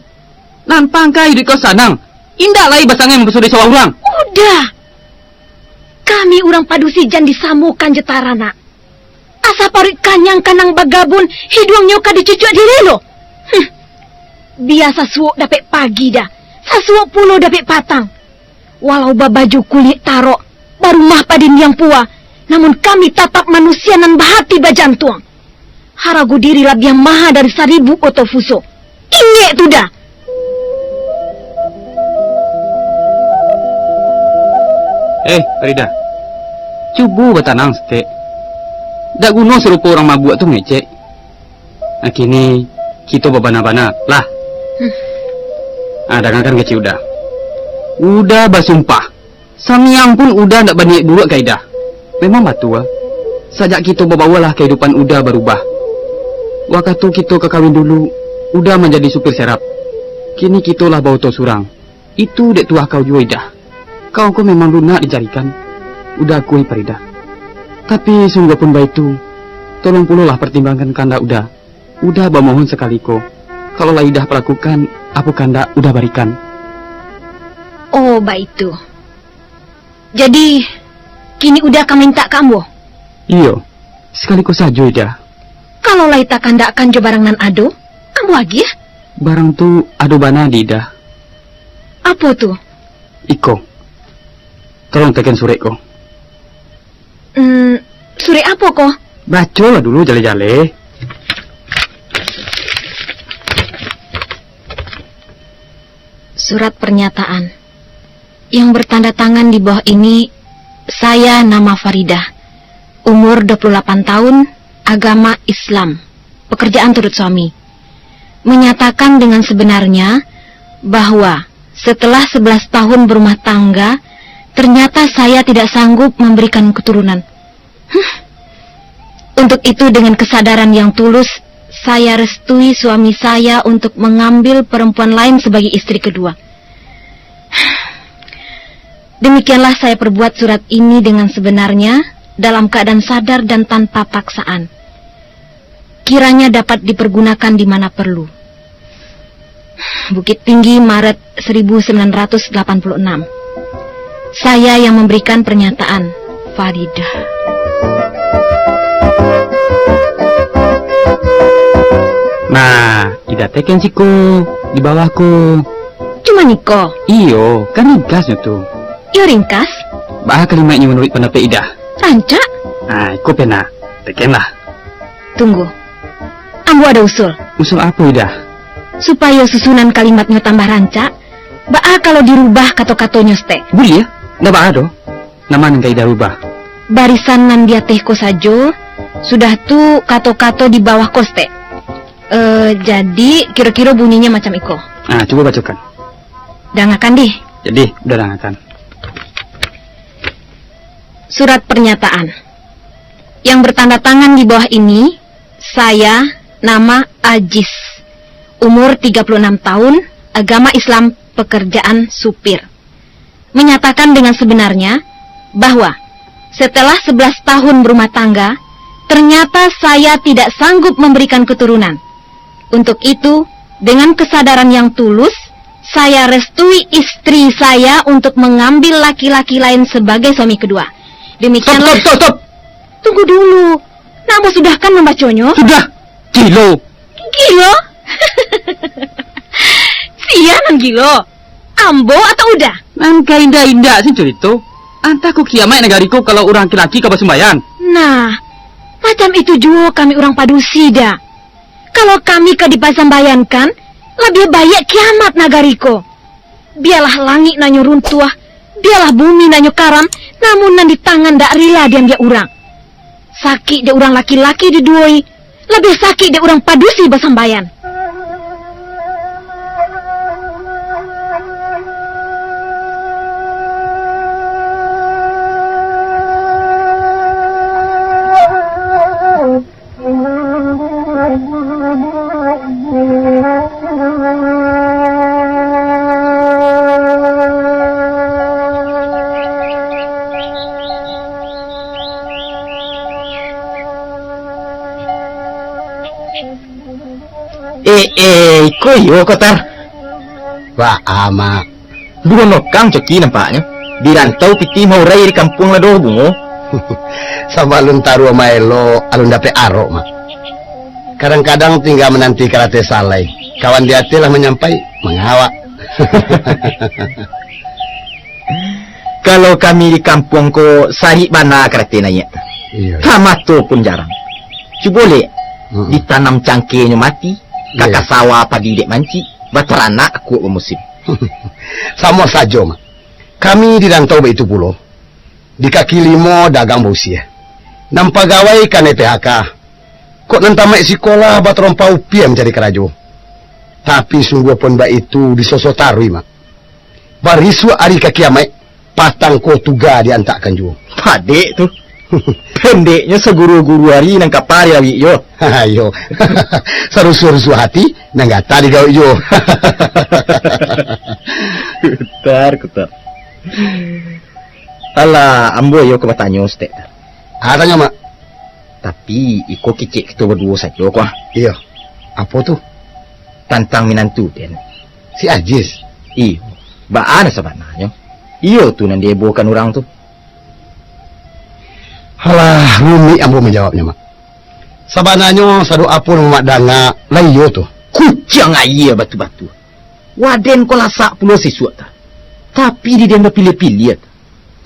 Nan pangka iduik kau sanang, indak lai basangai mambasuo di sawah urang. Uda! Kami urang padusi jan disamokan jo taranak. Asa paruik kanyang ka nan bagabun, hiduangnyo ka dicucuak direlo. Huh! Bia sasuok dapek pagi, Da, sasuok pulo dapek patang. Walau babaju kulik tarok, barumah padindiang pua, namun kami tatap manusia nan bahati bajantuang. Harago diri labiah maha dari saribu oto fuso. Ingek tu, Da! Eh, Farida, cubo batanang saketek. Dak guno sarupo urang mabuak tu mangecek. Nah, kini kito babana-bana lah. Hmm. Ah, dangakan kecek Uda. Uda basumpah. Samiang pun Uda ndak baniaik buruak ka Ida. Memang batua, sajak kito babaua lah kahidupan Uda barubah. Wakatu kito ka kawin dulu, Uda manjadi supir serap. Kini kito lah baoto surang. Itu dek tuah kau juo, Ida. Kau ko memang lunak dicarikan. Uda akui, Farida. Tapi, sungguahpun baitu, tolong pulolah partimbangkan kandak Uda. Uda bamohon sakali ko, kalau lah Ida palakukan, apo kandak Uda barikan. Oh, baitu. Jadi, kini Uda ka mintak ka ambo? Iyo, sakali ko sajo, Ida. Kalau lai takandakkan jo barang nan ado, ambo agiah. Barang tu ado bana di Ida. Apo tu? Iko. Tolong teken surek ko. Hmm, surek apo ko? Bacolah dulu jaleh-jaleh. Surat pernyataan. Yang bertanda tangan di bawah ini, saya nama Faridah. Umur dua puluh delapan tahun, agama Islam. Pekerjaan turut suami. Menyatakan dengan sebenarnya bahwa setelah sebelas tahun berumah tangga, ternyata saya tidak sanggup memberikan keturunan. Huh. Untuk itu, dengan kesadaran yang tulus, saya restui suami saya untuk mengambil perempuan lain sebagai istri kedua. Demikianlah saya perbuat surat ini dengan sebenarnya, dalam keadaan sadar dan tanpa paksaan. Kiranya dapat dipergunakan di mana perlu. Bukittinggi, Maret seribu sembilan ratus delapan puluh enam. Saya yang memberikan pernyataan, Faridah. Nah, Ida teken siko, di bawah ko. Cuma niko? Iyo, kan ringkasnyo tu. Iyo ringkas. Baa kalimatnyo manuruik pandapek Ida? Rancak. Nah, iko pena. Tekenlah. Tunggu. Ambo ada usul. Usul apo, Ida? Supayo susunan kalimatnyo tambah rancak, baa kalau dirubah kato-katonyo stek? Buliah, ndak baa doh. Nan ma nan ka Ida rubah? Barisan nan di ateh ko sajo, sudah tu kato-kato di bawah ko stek. Eh, jadi, kiro-kiro bunyinya macam iko. Ah, cubo bacokan. Dangakan dih. Jadi, udah dangakan. Surat pernyataan. Yang bertanda tangan di bawah ini, saya, nama Ajis, umur tiga puluh enam tahun, agama Islam, pekerjaan supir. Menyatakan dengan sebenarnya bahwa setelah sebelas tahun berumah tangga, ternyata saya tidak sanggup memberikan keturunan. Untuk itu, dengan kesadaran yang tulus, saya restui istri saya untuk mengambil laki-laki lain sebagai suami kedua. Stop, Demikianlah. Stop, stop, stop. Tunggu dulu. Nak ambo sudahkan mambaconyo? Sudah. Gilo. Gilo? Sia nan gilo. Ambo atau Uda? Nan ka indak-indak se curito. Antah ko kiamaik nagari ko kalau urang laki-laki ka basumbayang. Nah, macam itu juo kami urang padusi, Da. Kalau kami ka dipasambaiankan, labiah baiak kiamat nagari ko. Bialah langik nanyo runtuah, bialah bumi nanyo karam, namun nan di tangan dak rila diambiak urang. Sakik dek urang laki-laki diduoi, labiah sakik dek urang padusi basambaian. Eh, eh, iko iyo, Kotar? Wah, amak. Duo nokang coki nampaknyo. Di rantau pitih maurai di kampuang lado bungo. Sabalun taruah maelo, alun dapek arok, Mak. Kadang-kadang tingga mananti karate salai. Kawan di ateh lah manyampai, mangawak. Kalau kami di kampuang ko, sarik bana karate naiak. Iyo. Ka mato pun jarang. Cubo lek, Mm-mm. ditanam cangkenyo mati, Iyo. kaka sawah padi dek mancik, bataranak akuak bamusim. Samo sajo, Mak. Kami di rantau baitu pulo. Di kaki limo dagang bausia. Nan pagawai kanai P H K. Kok nan tamaik sikolah batarompah upiah mancari karajo. Tapi sungguahpun baitu disoso taruih, Mak. Barisuak ari ka kiamaik, patang ko tuga diantakkan juo. Padek tu. Pendeknyo saguru-guru ari nan kapa dilawik jo. Iyo. Sarusuah-rusuah ati, nan gata digawik juo. Kutar, kutar. Alah, ambo iyo ka batanyo saketek. Ah, tanyo, Mak. Tapi, iko kicek kito baduo sajo ko, ah. Iyo. Apo tu? Tantang minantu den. Si Ajis? Iyo. Baa nan sabananyo? Iyo tu nan diebokan urang tu. Alah, rumik ambo manjawabnyo, Mak. Sabananyo, sadok apo nan Mak danga, lah iyo tu. Kuciang aia batu-batu. Waden ko lasak pulo sisuak ta. Tapi di den bapiliah-piliah ta.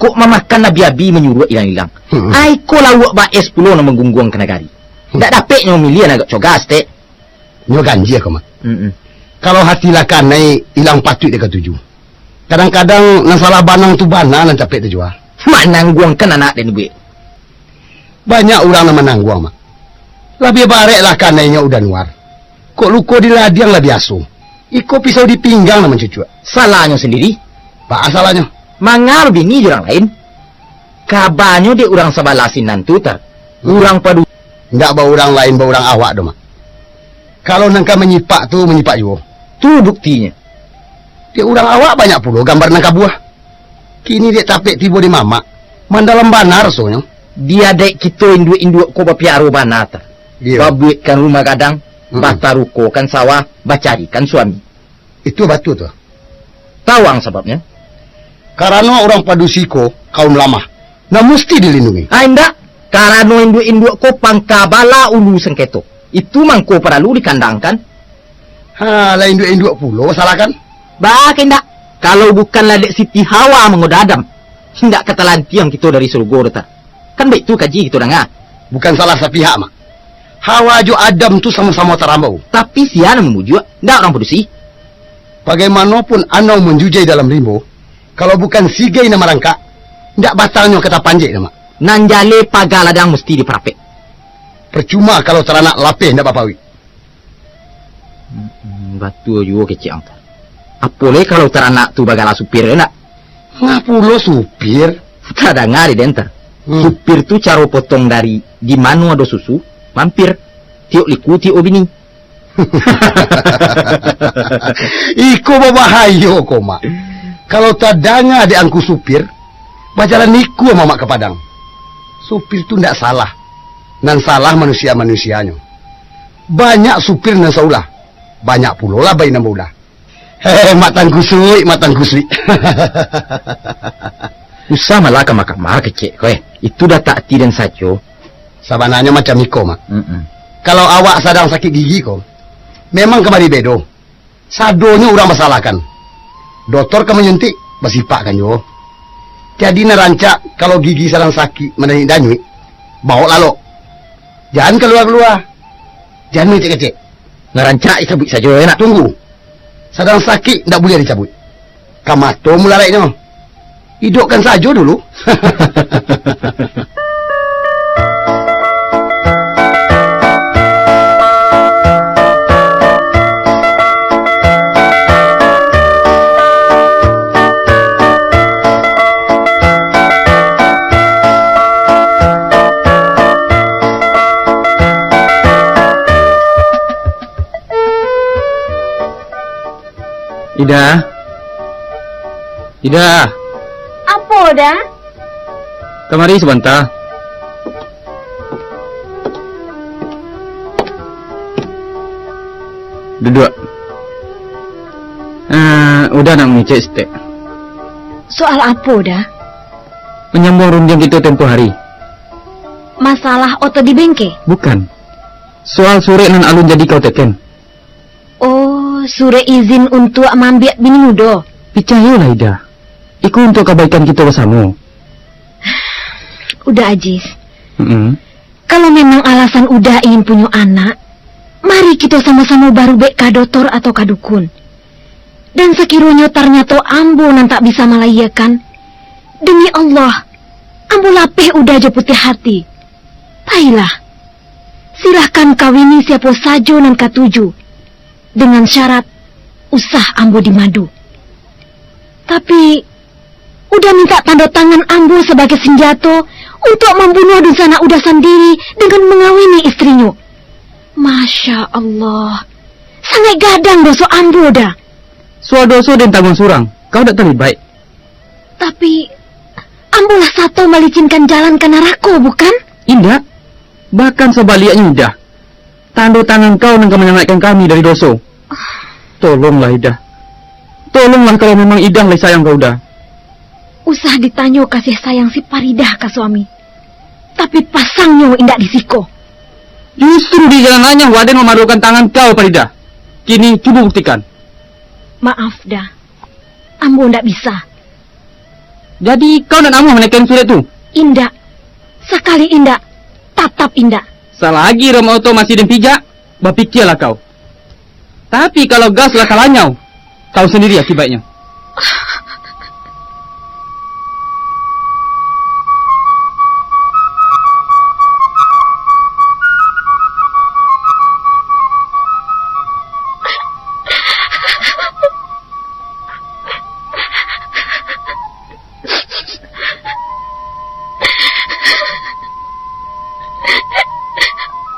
Kok mamakan abi-abi manyuruak ilang-ilang. Hmm. Ai ko lauak baes pulo nan manggungguangkan nagari. Hmm. Ndak dapek nyo mamiliah nan agak cogas, tek. Nyo ganjia ko, Mak. Mm-mm. Kalau hati lah kanai, ilang patuik dek katuju. Kadang-kadang nan salah banang tu bana nan capek tajua. Manangguangkan anak den buek. Banyak urang nan manangguang, Mak. Labiah barek lah kanainyo Uda Nuar. Kok luko di ladiang lah biaso. Iko pisau di pinggang nan mancucuak. Salahnyo sandiri. Baa salahnyo? Manga babini jo urang lain. Kabanyo dek urang sabalah sinan tu, ta. Hmm. Urang padu. Ndak ba urang lain, ba urang awak doh, Mak. Kalau nan ka manyipak tu, manyipak juo. Tu buktinyo. Dek urang awak banyak pulo gambar nan kabuah. Ini dek tapek tibo di mamak, mandalam bana rasonyo. Di adaik kito induak-induak ko bapiaro bana, Tar. Iyo. Babuekkan rumah gadang, Mm-mm. batarukokan sawah, bacarikan suami. Itu batua tu. Tahu ang sababnyo? Karano urang padusi ko kaum lamah, nan musti dilindungi. Ah, indak. Karano induak-induak ko pangka bala ulu sengketo. Itu mangko paralu dikandangkan. Ha, lah induak-induak pulo basalahkan? Bah, ka indak. Kalau bukanlah dek Siti Hawa manggoda Adam, indak ka talantiang kito dari surugo doh, Tar. Kan baitu kaji kito danga. Bukan salah sapihak, Mak. Hawa jo Adam tu samo-samo tarambau. Tapi sia nan mambujuak, ndak urang padusi. Bagaimanopun anau manjujai dalam rimbo, kalau bukan sigai nan marangkak, ndak batangnyo ka tapanjek doh, Mak. Nan jaleh paga ladang musti diparapek. Percuma kalau taranak lapeh ndak bapauik. Hmm, batua juo kecek ang, Tar. Apo lai kalau taranak tu bagala supir, yo ndak? Nga pulo supir? Tadanga dek den, Tar. Hmm. Supir tu caro potong dari di mano ado susu, mampir, tiok liku, tiok bini. Iko babahayo ko, Mak. Kalau tadanga dek angku supir, bajalan iko mamak ka Padang. Supir tu ndak salah. Nan salah manusia-manusianyo. Banyak supir nan saulah, banyak pulolah bayi nan baulah. Hehe, Mak Tangkusuik, Mak Tangkusuik. Usah malah kamar-kamar kecek ko, eh. Itu dah takdir den sajo. Sabananyo macam iko, Mak. Mm-mm. Kalau awak sadang sakik gigi ko, memang kamari bedo. Sadonyo urang basalahkan. Dotor ka manyuntik, basipakkan juo. Jadi nan rancak, kalau gigi sadang sakik mandanyuik-danyuik, bawok lalok. Jan kalua-kalua. Jan mangecek-ngecek. Nan rancak dicabuik sajo, yo ndak? Tunggu. Sadang sakik, ndak buliah dicabuik. Ka mato mularaiknyo. Idokkan sajo dulu. Ida. Ida. Apo, Da? Kamari sabanta. Duduak. Eh, Uda nak mangecek saketek. Soal apo, Da? Manyambuang rundiang kito tempo hari. Masalah oto di bengke? Bukan. Soal surek nan alun jadi kau teken. Oh, surek izin untuak maambiak bini mudo? Picayolah, Ida. Iko untuak kabaikan kito basamo. Uda Ajis, Mm-mm. kalau memang alasan Uda ingin punyo anak, mari kito samo-samo barubek ka dotor atau ka dukun. Dan sakironyo tarnyato ambo nan tak bisa malayiakan, demi Allah, ambo lapeh Uda jo putiah hati. Pailah, silahkan kawini siapo sajo nan katuju, dengan syarat usah ambo dimadu. Tapi, Uda mintak tando tangan ambo sabagai sanjato untuak mambunuah dunsanak Uda sandiri dengan mangawini istrinyo. Masya Allah, sangaik gadang doso ambo, Da. Soal doso den tangguang surang, kau dak talibaik. Tapi, ambo lah sato malicinkan jalan ka narako, bukan? Indak. Bahkan sabaliaknyo, Ida. Tando tangan kau nan ka manyalamaikkan kami dari doso. Tolonglah, Ida. Tolonglah kalau memang Ida lai sayang ka Uda. Usah ditanyo kasih sayang si Paridah ka suami. Tapi pasangnyo indak di siko. Justru di jalan lanyah Waden mamaruakan tangan kau, Paridah. Kini cubo buktikan. Maaf, Da. Ambo ndak bisa. Jadi, kau ndak namuah maneken surek tu? Indak. Sakali indak, tatap indak. Salagi rem oto masih den pijak, bapikialah kau. Tapi, kalau gas lah talanyau, tahu sendiri akibatnyo.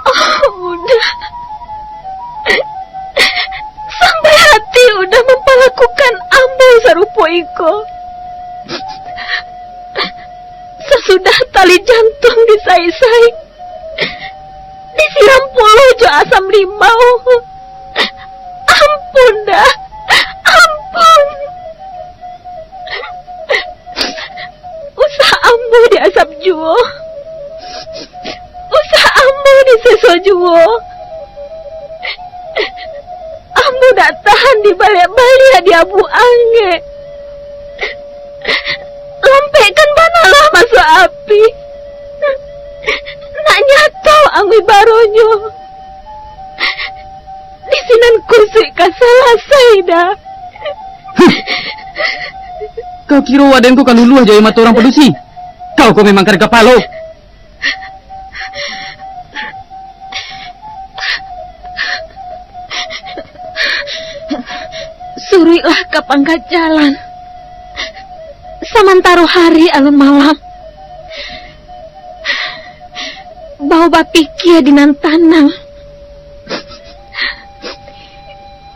Oh, Uda. Sampai hati Uda mampalakukan Jantuang disaik-saik, disiram pulo jo asam limau. Ampun dah, ampun. Usah ambo diasap juo. Usah ambo diseso juo. Ambo dak tahan dibaliak-baliak di abu angek. Lampekkan banalah masuak api. Nak nyato angui baronyo. Di sinan kusuik ka salasai dah. Kau kiro Waden ko ka luluah jo aia mato urang padusi? Kau ko memang kada kapalo. Suruiklah ka pangka jalan, samantaro hari alun malam. Bao bapikia di nan tanang.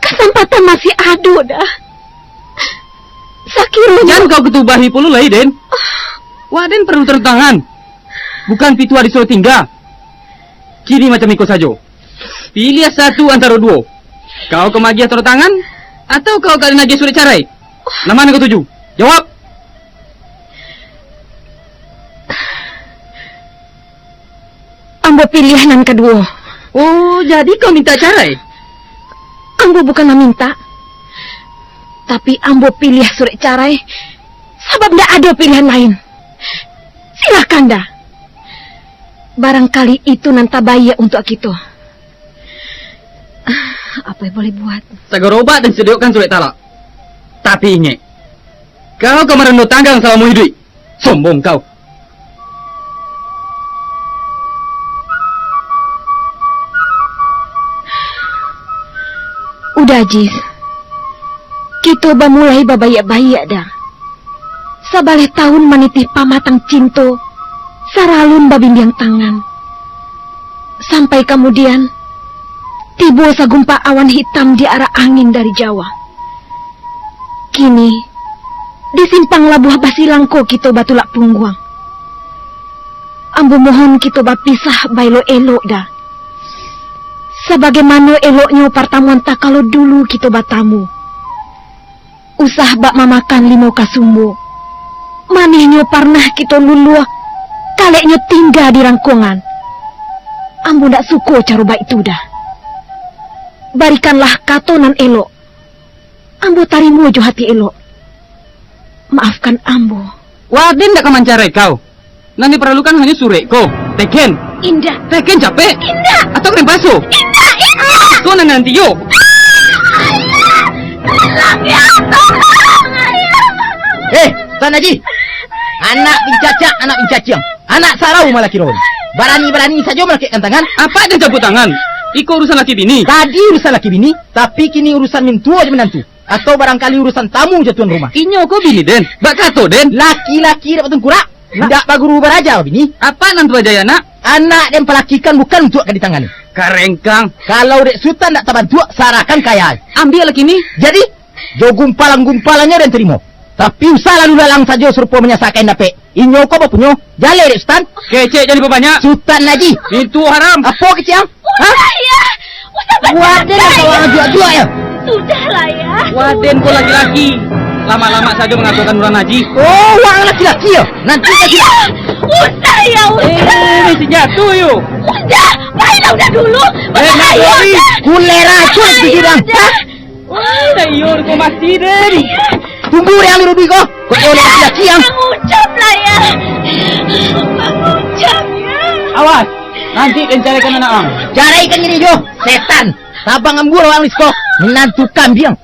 Kasampatan masih ado dah. Sakironyo Jan kau katubahi pulo lai, Den. Waden paralu tando tangan. Bukan pituah disuruah tingga. Kini macam iko sajo. Piliah satu antaro duo. Kau ka maagiah tando tangan, atau kau ka den agiah surek carai? Nan ma nan kau tuju? Jawab! Ambo piliah nan kaduo. Oh, jadi kau minta carai? Ambo bukan maminta, tapi ambo piliah surek carai, sabab ndak ado pilihan lain. Silakan dah. Barangkali itu nan tabaiak untuak kito. Ah, apo yang boleh buat? Sagarobak den sadiakan surek talak. Tapi ingek, kau ka marando tanggang salamo iduik. Sombong kau. Udah, Jis. Kito bamulai babaiak-baiak dah. Sabaleh taun manitih pamatang cinto, saralun babimbiang tangan. Sampai kamudian, tibo sagumpa awan hitam di arah angin dari jauah. Kini, di simpang Labuah Basilang ko kito batulak pungguang. Ambo mohon kito bapisah baelok-elok dah. Sabagaimano eloknyo partamuan takalo dulu kito batamu. Usah bak mamakan limau kasumbo. Manihnyo parnah kito luluah, kaleknyo tingga di rangkongan. Ambo ndak suko caro baitu dah. Barikanlah kato nan elok. Ambo tarimo jo hati elok. Maafkan ambo. Waden ndak ka mancarai kau. Nan diparalukan hanyo surek ko. Teken. Indak. Teken capek. Indak. Atau keren paso. Indak, indak. Ko nan nanti yo. Ayah, tolong ya, tolong, ayah. Eh, Tan Haji. Anak pincacak, anak pincaciang. Anak sarau malah kiro. Barani-barani sajo malakekkan tangan. Apak jan campur tangan. Iko urusan laki bini. Tadi urusan laki bini, tapi kini urusan mintuo jo minantu. Atau barangkali urusan tamu jo tuan rumah. Inyo ko bini den. Bak kato den. Laki-laki dak batungkurak. Nak. Dak baguru baraja bini. Apak nan tuo aja ya, Nak? Anak den palakikan bukan untuak ka ditangani. Karengkang. Kalau dek Sutan dak tabantuak, sarahkan ka ayah. Ambiak laki ni. Jadi, jo gumpalan-gumpalannyo den tarimo. Tapi usah lalu lalang sajo sarupo manyasakan dapek. Inyo ko bapunyo. Jaleh dek Sutan. Kecek jan dipabanyak. Sutan Haji. Pintu haram. Apo kecek ang? Hah? Usah, ya. Usah. Waden lah, kawan ajuak-ajuak ya. Sudahlah, ya. Waden ko laki-laki. Lama-lama sajo mangatokan urang Haji. Oh, wang laki-laki ya? Nanti laki-laki. Usah, ya, usah. Eh, mesti jatuh, yo. Usah. Baiklah, udah dulu. Eh, Nak Robi. Usah. Kulera cun. Usah, ya, bang. Usah. Wah, iyo, ruko mati den. Tunggu deh, ambil Rubi ko. Kok kau nak laki yang? Bang Ucap lah ya. Bang Ucap ya. Awas, nanti den caraikan anak ang. Caraikan gini jo, setan. Tabang ambur orang lisko. Menantu kambing.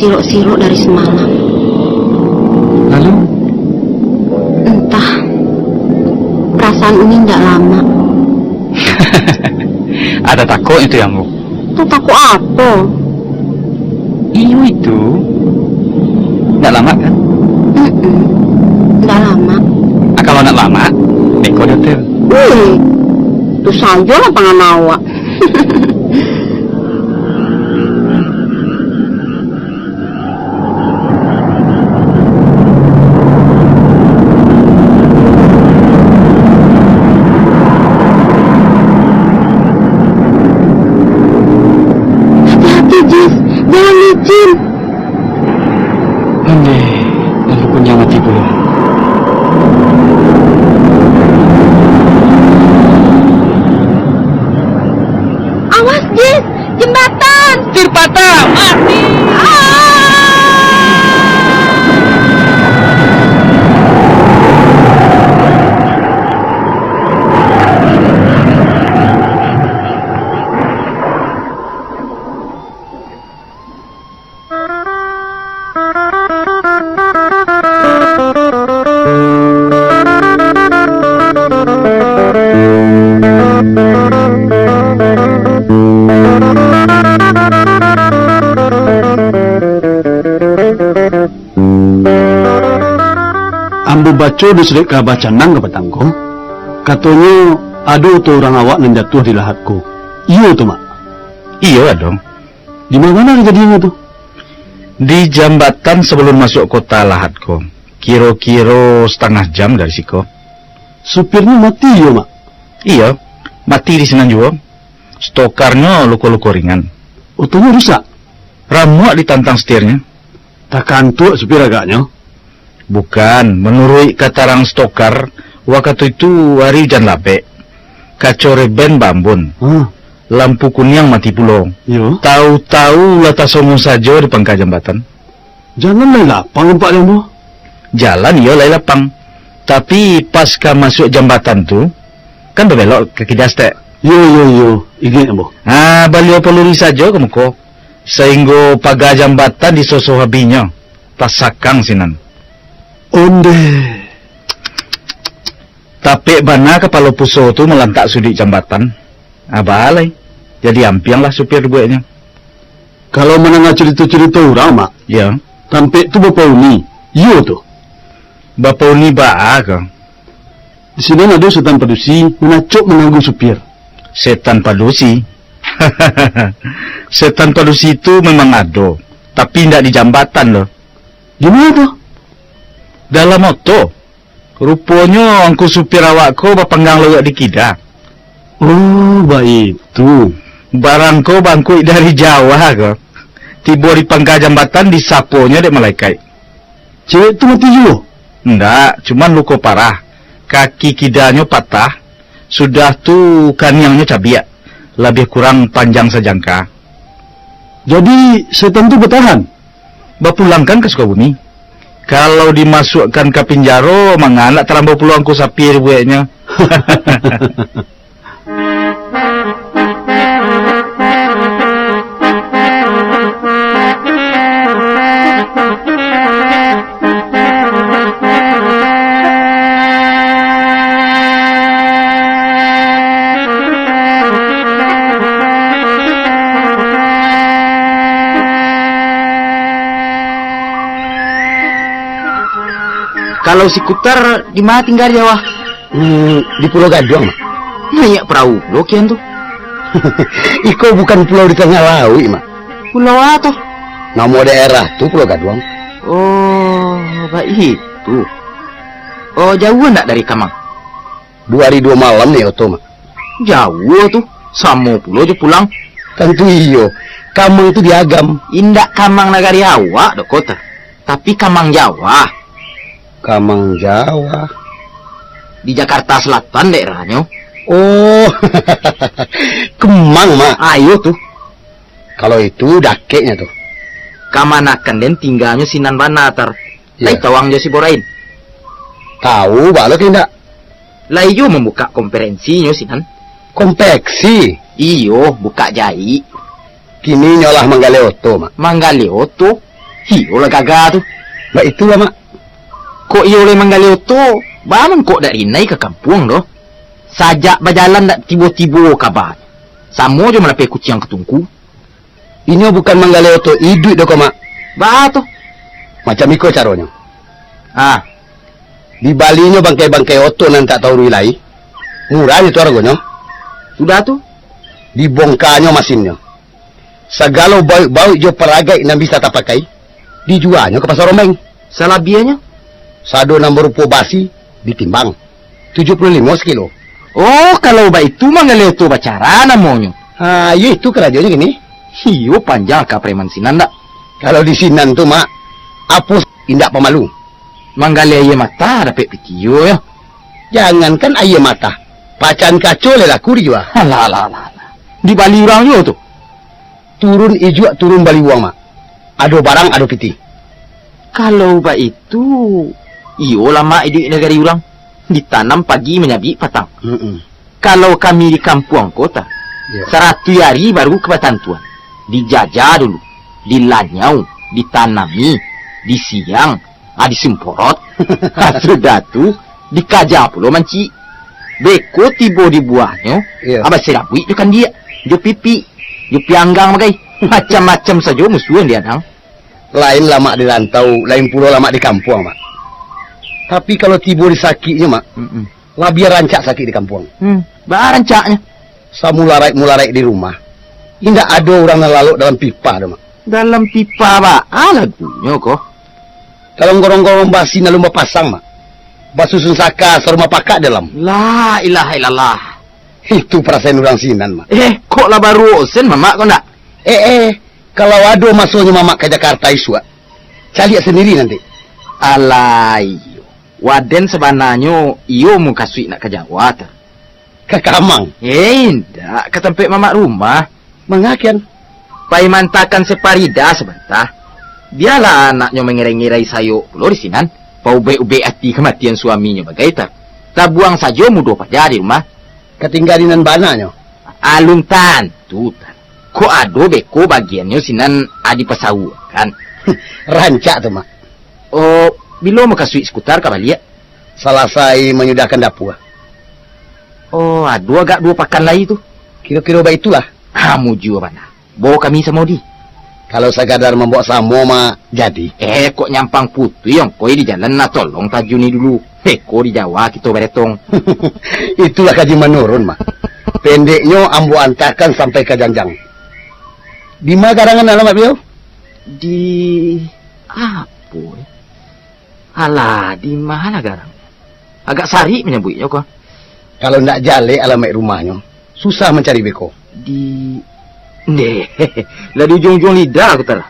sirok-sirok dari semalam. Lalu? Entah, perasaan Uni ndak lama. Ada takutnya tu, Ambo. Entah takut apa? Iyo itu. Ndak lama, kan? Mm-mm. Ndak lama. Ah, kalau ndak lama, beko di hotel. Wih, tu sajolah pangan awak. Hati-hati, Jis. Jangan licin. Ondeh, lalu kuniang mati pulo. Awas, Jis! Jembatan! Tirpata! Mati! Ah! Ambo baco di surek kaba canang kapatang ko, katonyo ado oto urang awak nan jatuah di Lahat ko. Iyo tu, Mak? Iyo, ado. Di ma bana kajadiannyo tu? Di jambatan sabalun masuak kota Lahat ko, kiro-kiro satangah jam dari siko. Supirnyo mati yo, Mak? Iyo, mati di sinan juo. Stokarnyo luko-luko ringan. Otonyo rusak? Ramuak ditantang setirnyo. Takantuak supir agaknyo? Bukan, manuruik katarang stokar, wakatu itu ari ujan labek. Kaco reben baambun. Ah. Lampu kuniang mati pulo. Iyo. Tahu-tahu lah tasongo sajo di pangka jambatan. Jalan lai lapang nampaknyo, Ambo? Jalan iyo lai lapang. Tapi pas ka masuak jambatan tu, kan babelok ka kida saketek. Iyo, iyo, iyo. Ingek, Ambo. Ah, baliau paluri sajo ka muko, sainggo paga jambatan disosoh abinyo, tasakang sinan. Ondeh. Tapek bana kapalo puso tu malantak suduik jambatan. Aba lai. Jadi ampianglah supir bueknyo. Kalau mandanga carito-carito urang, Mak, Yo. tampek tu bapauni. Iyo tu. Bapauni baa ko? Di sinan ado setan padusi, manacok mangganggu supir. Setan padusi? Setan padusi tu memang ado, tapi indak di jambatan doh. Di ma tu? Dalam oto. Ruponyo angku supir awak ko bapanggang lauak di kida. Oh, baitu. Barang ko bangkuik dari Jawa ko. Tibo di pangka jambatan, disaponyo dek malaikat. Cewek tu mati juo? Ndak, cuman luko parah. Kaki kidanyo patah, sudah tu kaniangnyo cabiak, labiah kurang panjang sajangka. Jadi, setan tu batahan? Bapulangkan ka Sukabumi. Kalau dimasuakkan ka pinjaro, manga ndak tarambau pulo angku sapia dibueknyo. Kalau si Kutar di ma tingga di Jawa? Hmm, di Pulau Gaduang, Mak. Naiak parahu pulo kian tu. Iko bukan pulau di tangah lauik, Mak. Pulau a tu? Namo daerah tu Pulau Gaduang. Oh, baitu. Oh, jauah ndak dari Kamang? Duo ari duo malam naiak oto, Mak. Jauah tu, samo pulo jo pulang. Tantu iyo, Kamang tu di Agam. Indak Kamang nagari awak doh, Kutar, tapi Kamang Jawa. Kamang Jawa. Di Jakarta Selatan daerahnyo. Oh, Kemang, Mak. Ayo tu. Kalau itu dakeknyo tu. Kamanakan den tingganyo sinan bana, Tar. Lai Iyo. tawang jo si Borain? Tahu, baa lo ka indak? Lai juo mambukak konferensinyo sinan. Konveksi? Iyo, bukak jaik. Kini nyo lah manggaleh oto, Mak. Manggaleh oto? Iyo lah gaga tu. Baitu lah, Mak. Kok iyo lai manggaleh oto, baa mangko dak rinai ka kampuang doh. Sajak bajalan dak tibo-tibo kaba. Samo jo malapeh kuciang ka tungku. Inyo bukan manggaleh oto iduik doh ko, Mak. Baa tu? Macam iko caronyo. Ah. Dibalinyo bangkai-bangkai oto nan tak tahu rui lai. Murahnyo tu aragonyo. Sudah tu? Dibongkanyo masinnyo. Sagalo bauik-bauik jo paragaik nan bisa tapakai, dijuanyo ka Pasa Rombeng. Salabiahnyo? Sado nan barupo basi, ditimbang. Tujuah puluah limo sakilo. Oh, kalau baitu manggaleh oto bacara namonyo. Ha, iyo itu karajonyo kini. Iyo, panjang ka preman sinan dak? Kalau di sinan tu, Mak, apus indak pamalu. Manggaleh aia mata dapek pitih yo. Jangankan aia mata, pacahan kaco lai laku dijua. Alah, alah, alah, alah. Dibali urang juo tu. Turun ijuak, turun baliuang, Mak. Ado barang, ado pitih. Kalau baitu, iyo lah, Mak, iduik nagari urang. Ditanam pagi, manyabik patang. Mm-mm. Kalau kami di kampuang ko ta, iyo, saratuih ari baru ka batantuan. Dijajah dulu, dilanyau, ditanami, disiang, ah, disimporot. Ah, sudah tu, dikaja pulo mancik. Beko tibo di buahnyo, iyo, ah, basirabuik jo kandiak, jo pipik, jo pianggang bagai. Macam-macam sajo musuah yang diadang. Lain lamak di rantau, lain pulo lamak di kampuang, Mak. Tapi kalau tibo di sakiknyo, Mak, mm-mm, labiah rancak sakik di kampuang. Hmm, baa rancaknyo? Samularaik-mularaik di rumah, indak ado urang nan lalok dalam pipa doh, Mak. Dalam pipa baa lagunyo ko? Dalam gorong-gorong basi nan alun bapasang, Mak. Basusun saka sarumah pakak di dalam. La ilaha illallah. Itu parasaian urang sinan, Mak. Eh, kok lah baruok sen, Mamak, ko ndak? Eh, eh, kalau ado masonyo Mamak ka Jakarta isuak, caliak sandiri nanti. Alah, iyo. Waden sabananyo iyo mukasuik nak ka Jawa, ta? Ka Kamang? Eh, indak, ka tampek Mamak rumah. Mangakian? Pai mantakan si Parida sabanta. Bialah anaknyo mangirai-ngirai sayok pulo di sinan. Paubek-ubek ati kamatian suaminyo bagai, ta. Tabuang sajo mudo paja di rumah. Ka tingga di nan bananyo? Alun tantu, ta. Kok ado beko bagiannyo sinan adi pasauakan. Rancak tu, Mak. Oh, bilo mukasuik Sikutar ka baliak? Salasai manyudahkan dapua. Oh, ado agak duo pakan lai tu. Kiro-kiro baitu lah. Ah, mujua bana. Bao kami samo di. Kalau sakadar mambaok samo mah jadi. Eh, kok nyampang putuih ongkoi di jalan, nah tolong tajuni dulu. Beko di Jawa kito baretong. Itulah kaji manurun, Mak. Pendeknyo ambo antakan sampai ka janjang. Di ma garangan alamat baliau? Di apo, eh? Alah, di ma lah garang? Agak sarik manyabuiknyo ko. Kalau ndak jaleh alamaik rumahnyo, susah mancari beko. Di, ndeh, lah di ujuang-ujuang lidah ko, ta.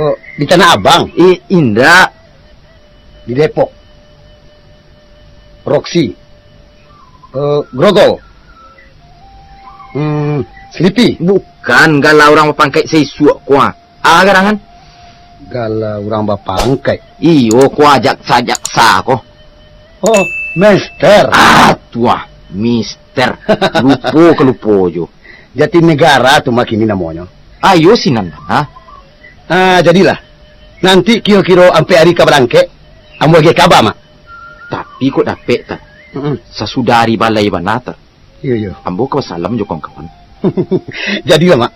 Oh, di Tanah Abang? Eh, indak. Di Depok. Roksi. Eh, Grogol. Hmm, Selipi. Bukan, gala urang bapangkaik saisuak ko, ah. Ah, garangan? Gala urang bapangkaik. Iyo, ko ajak sajak sa ko. Oh, Mister. Ah, tuah, Mister. Lupo ka lupo jo. Jatinegara tu mah kini namonyo. Ayo sinan, ha? Ah, jadilah. Nanti kiro-kiro ampek ari ka barangkek, ambo agiah kaba, Mak. Tapi kok dapek, ta? Mm-mm. Sasudah ari balai bana, ta? Iyo, iyo. Ambo ka basalam jo kawan-kawan. Jadilah, Mak.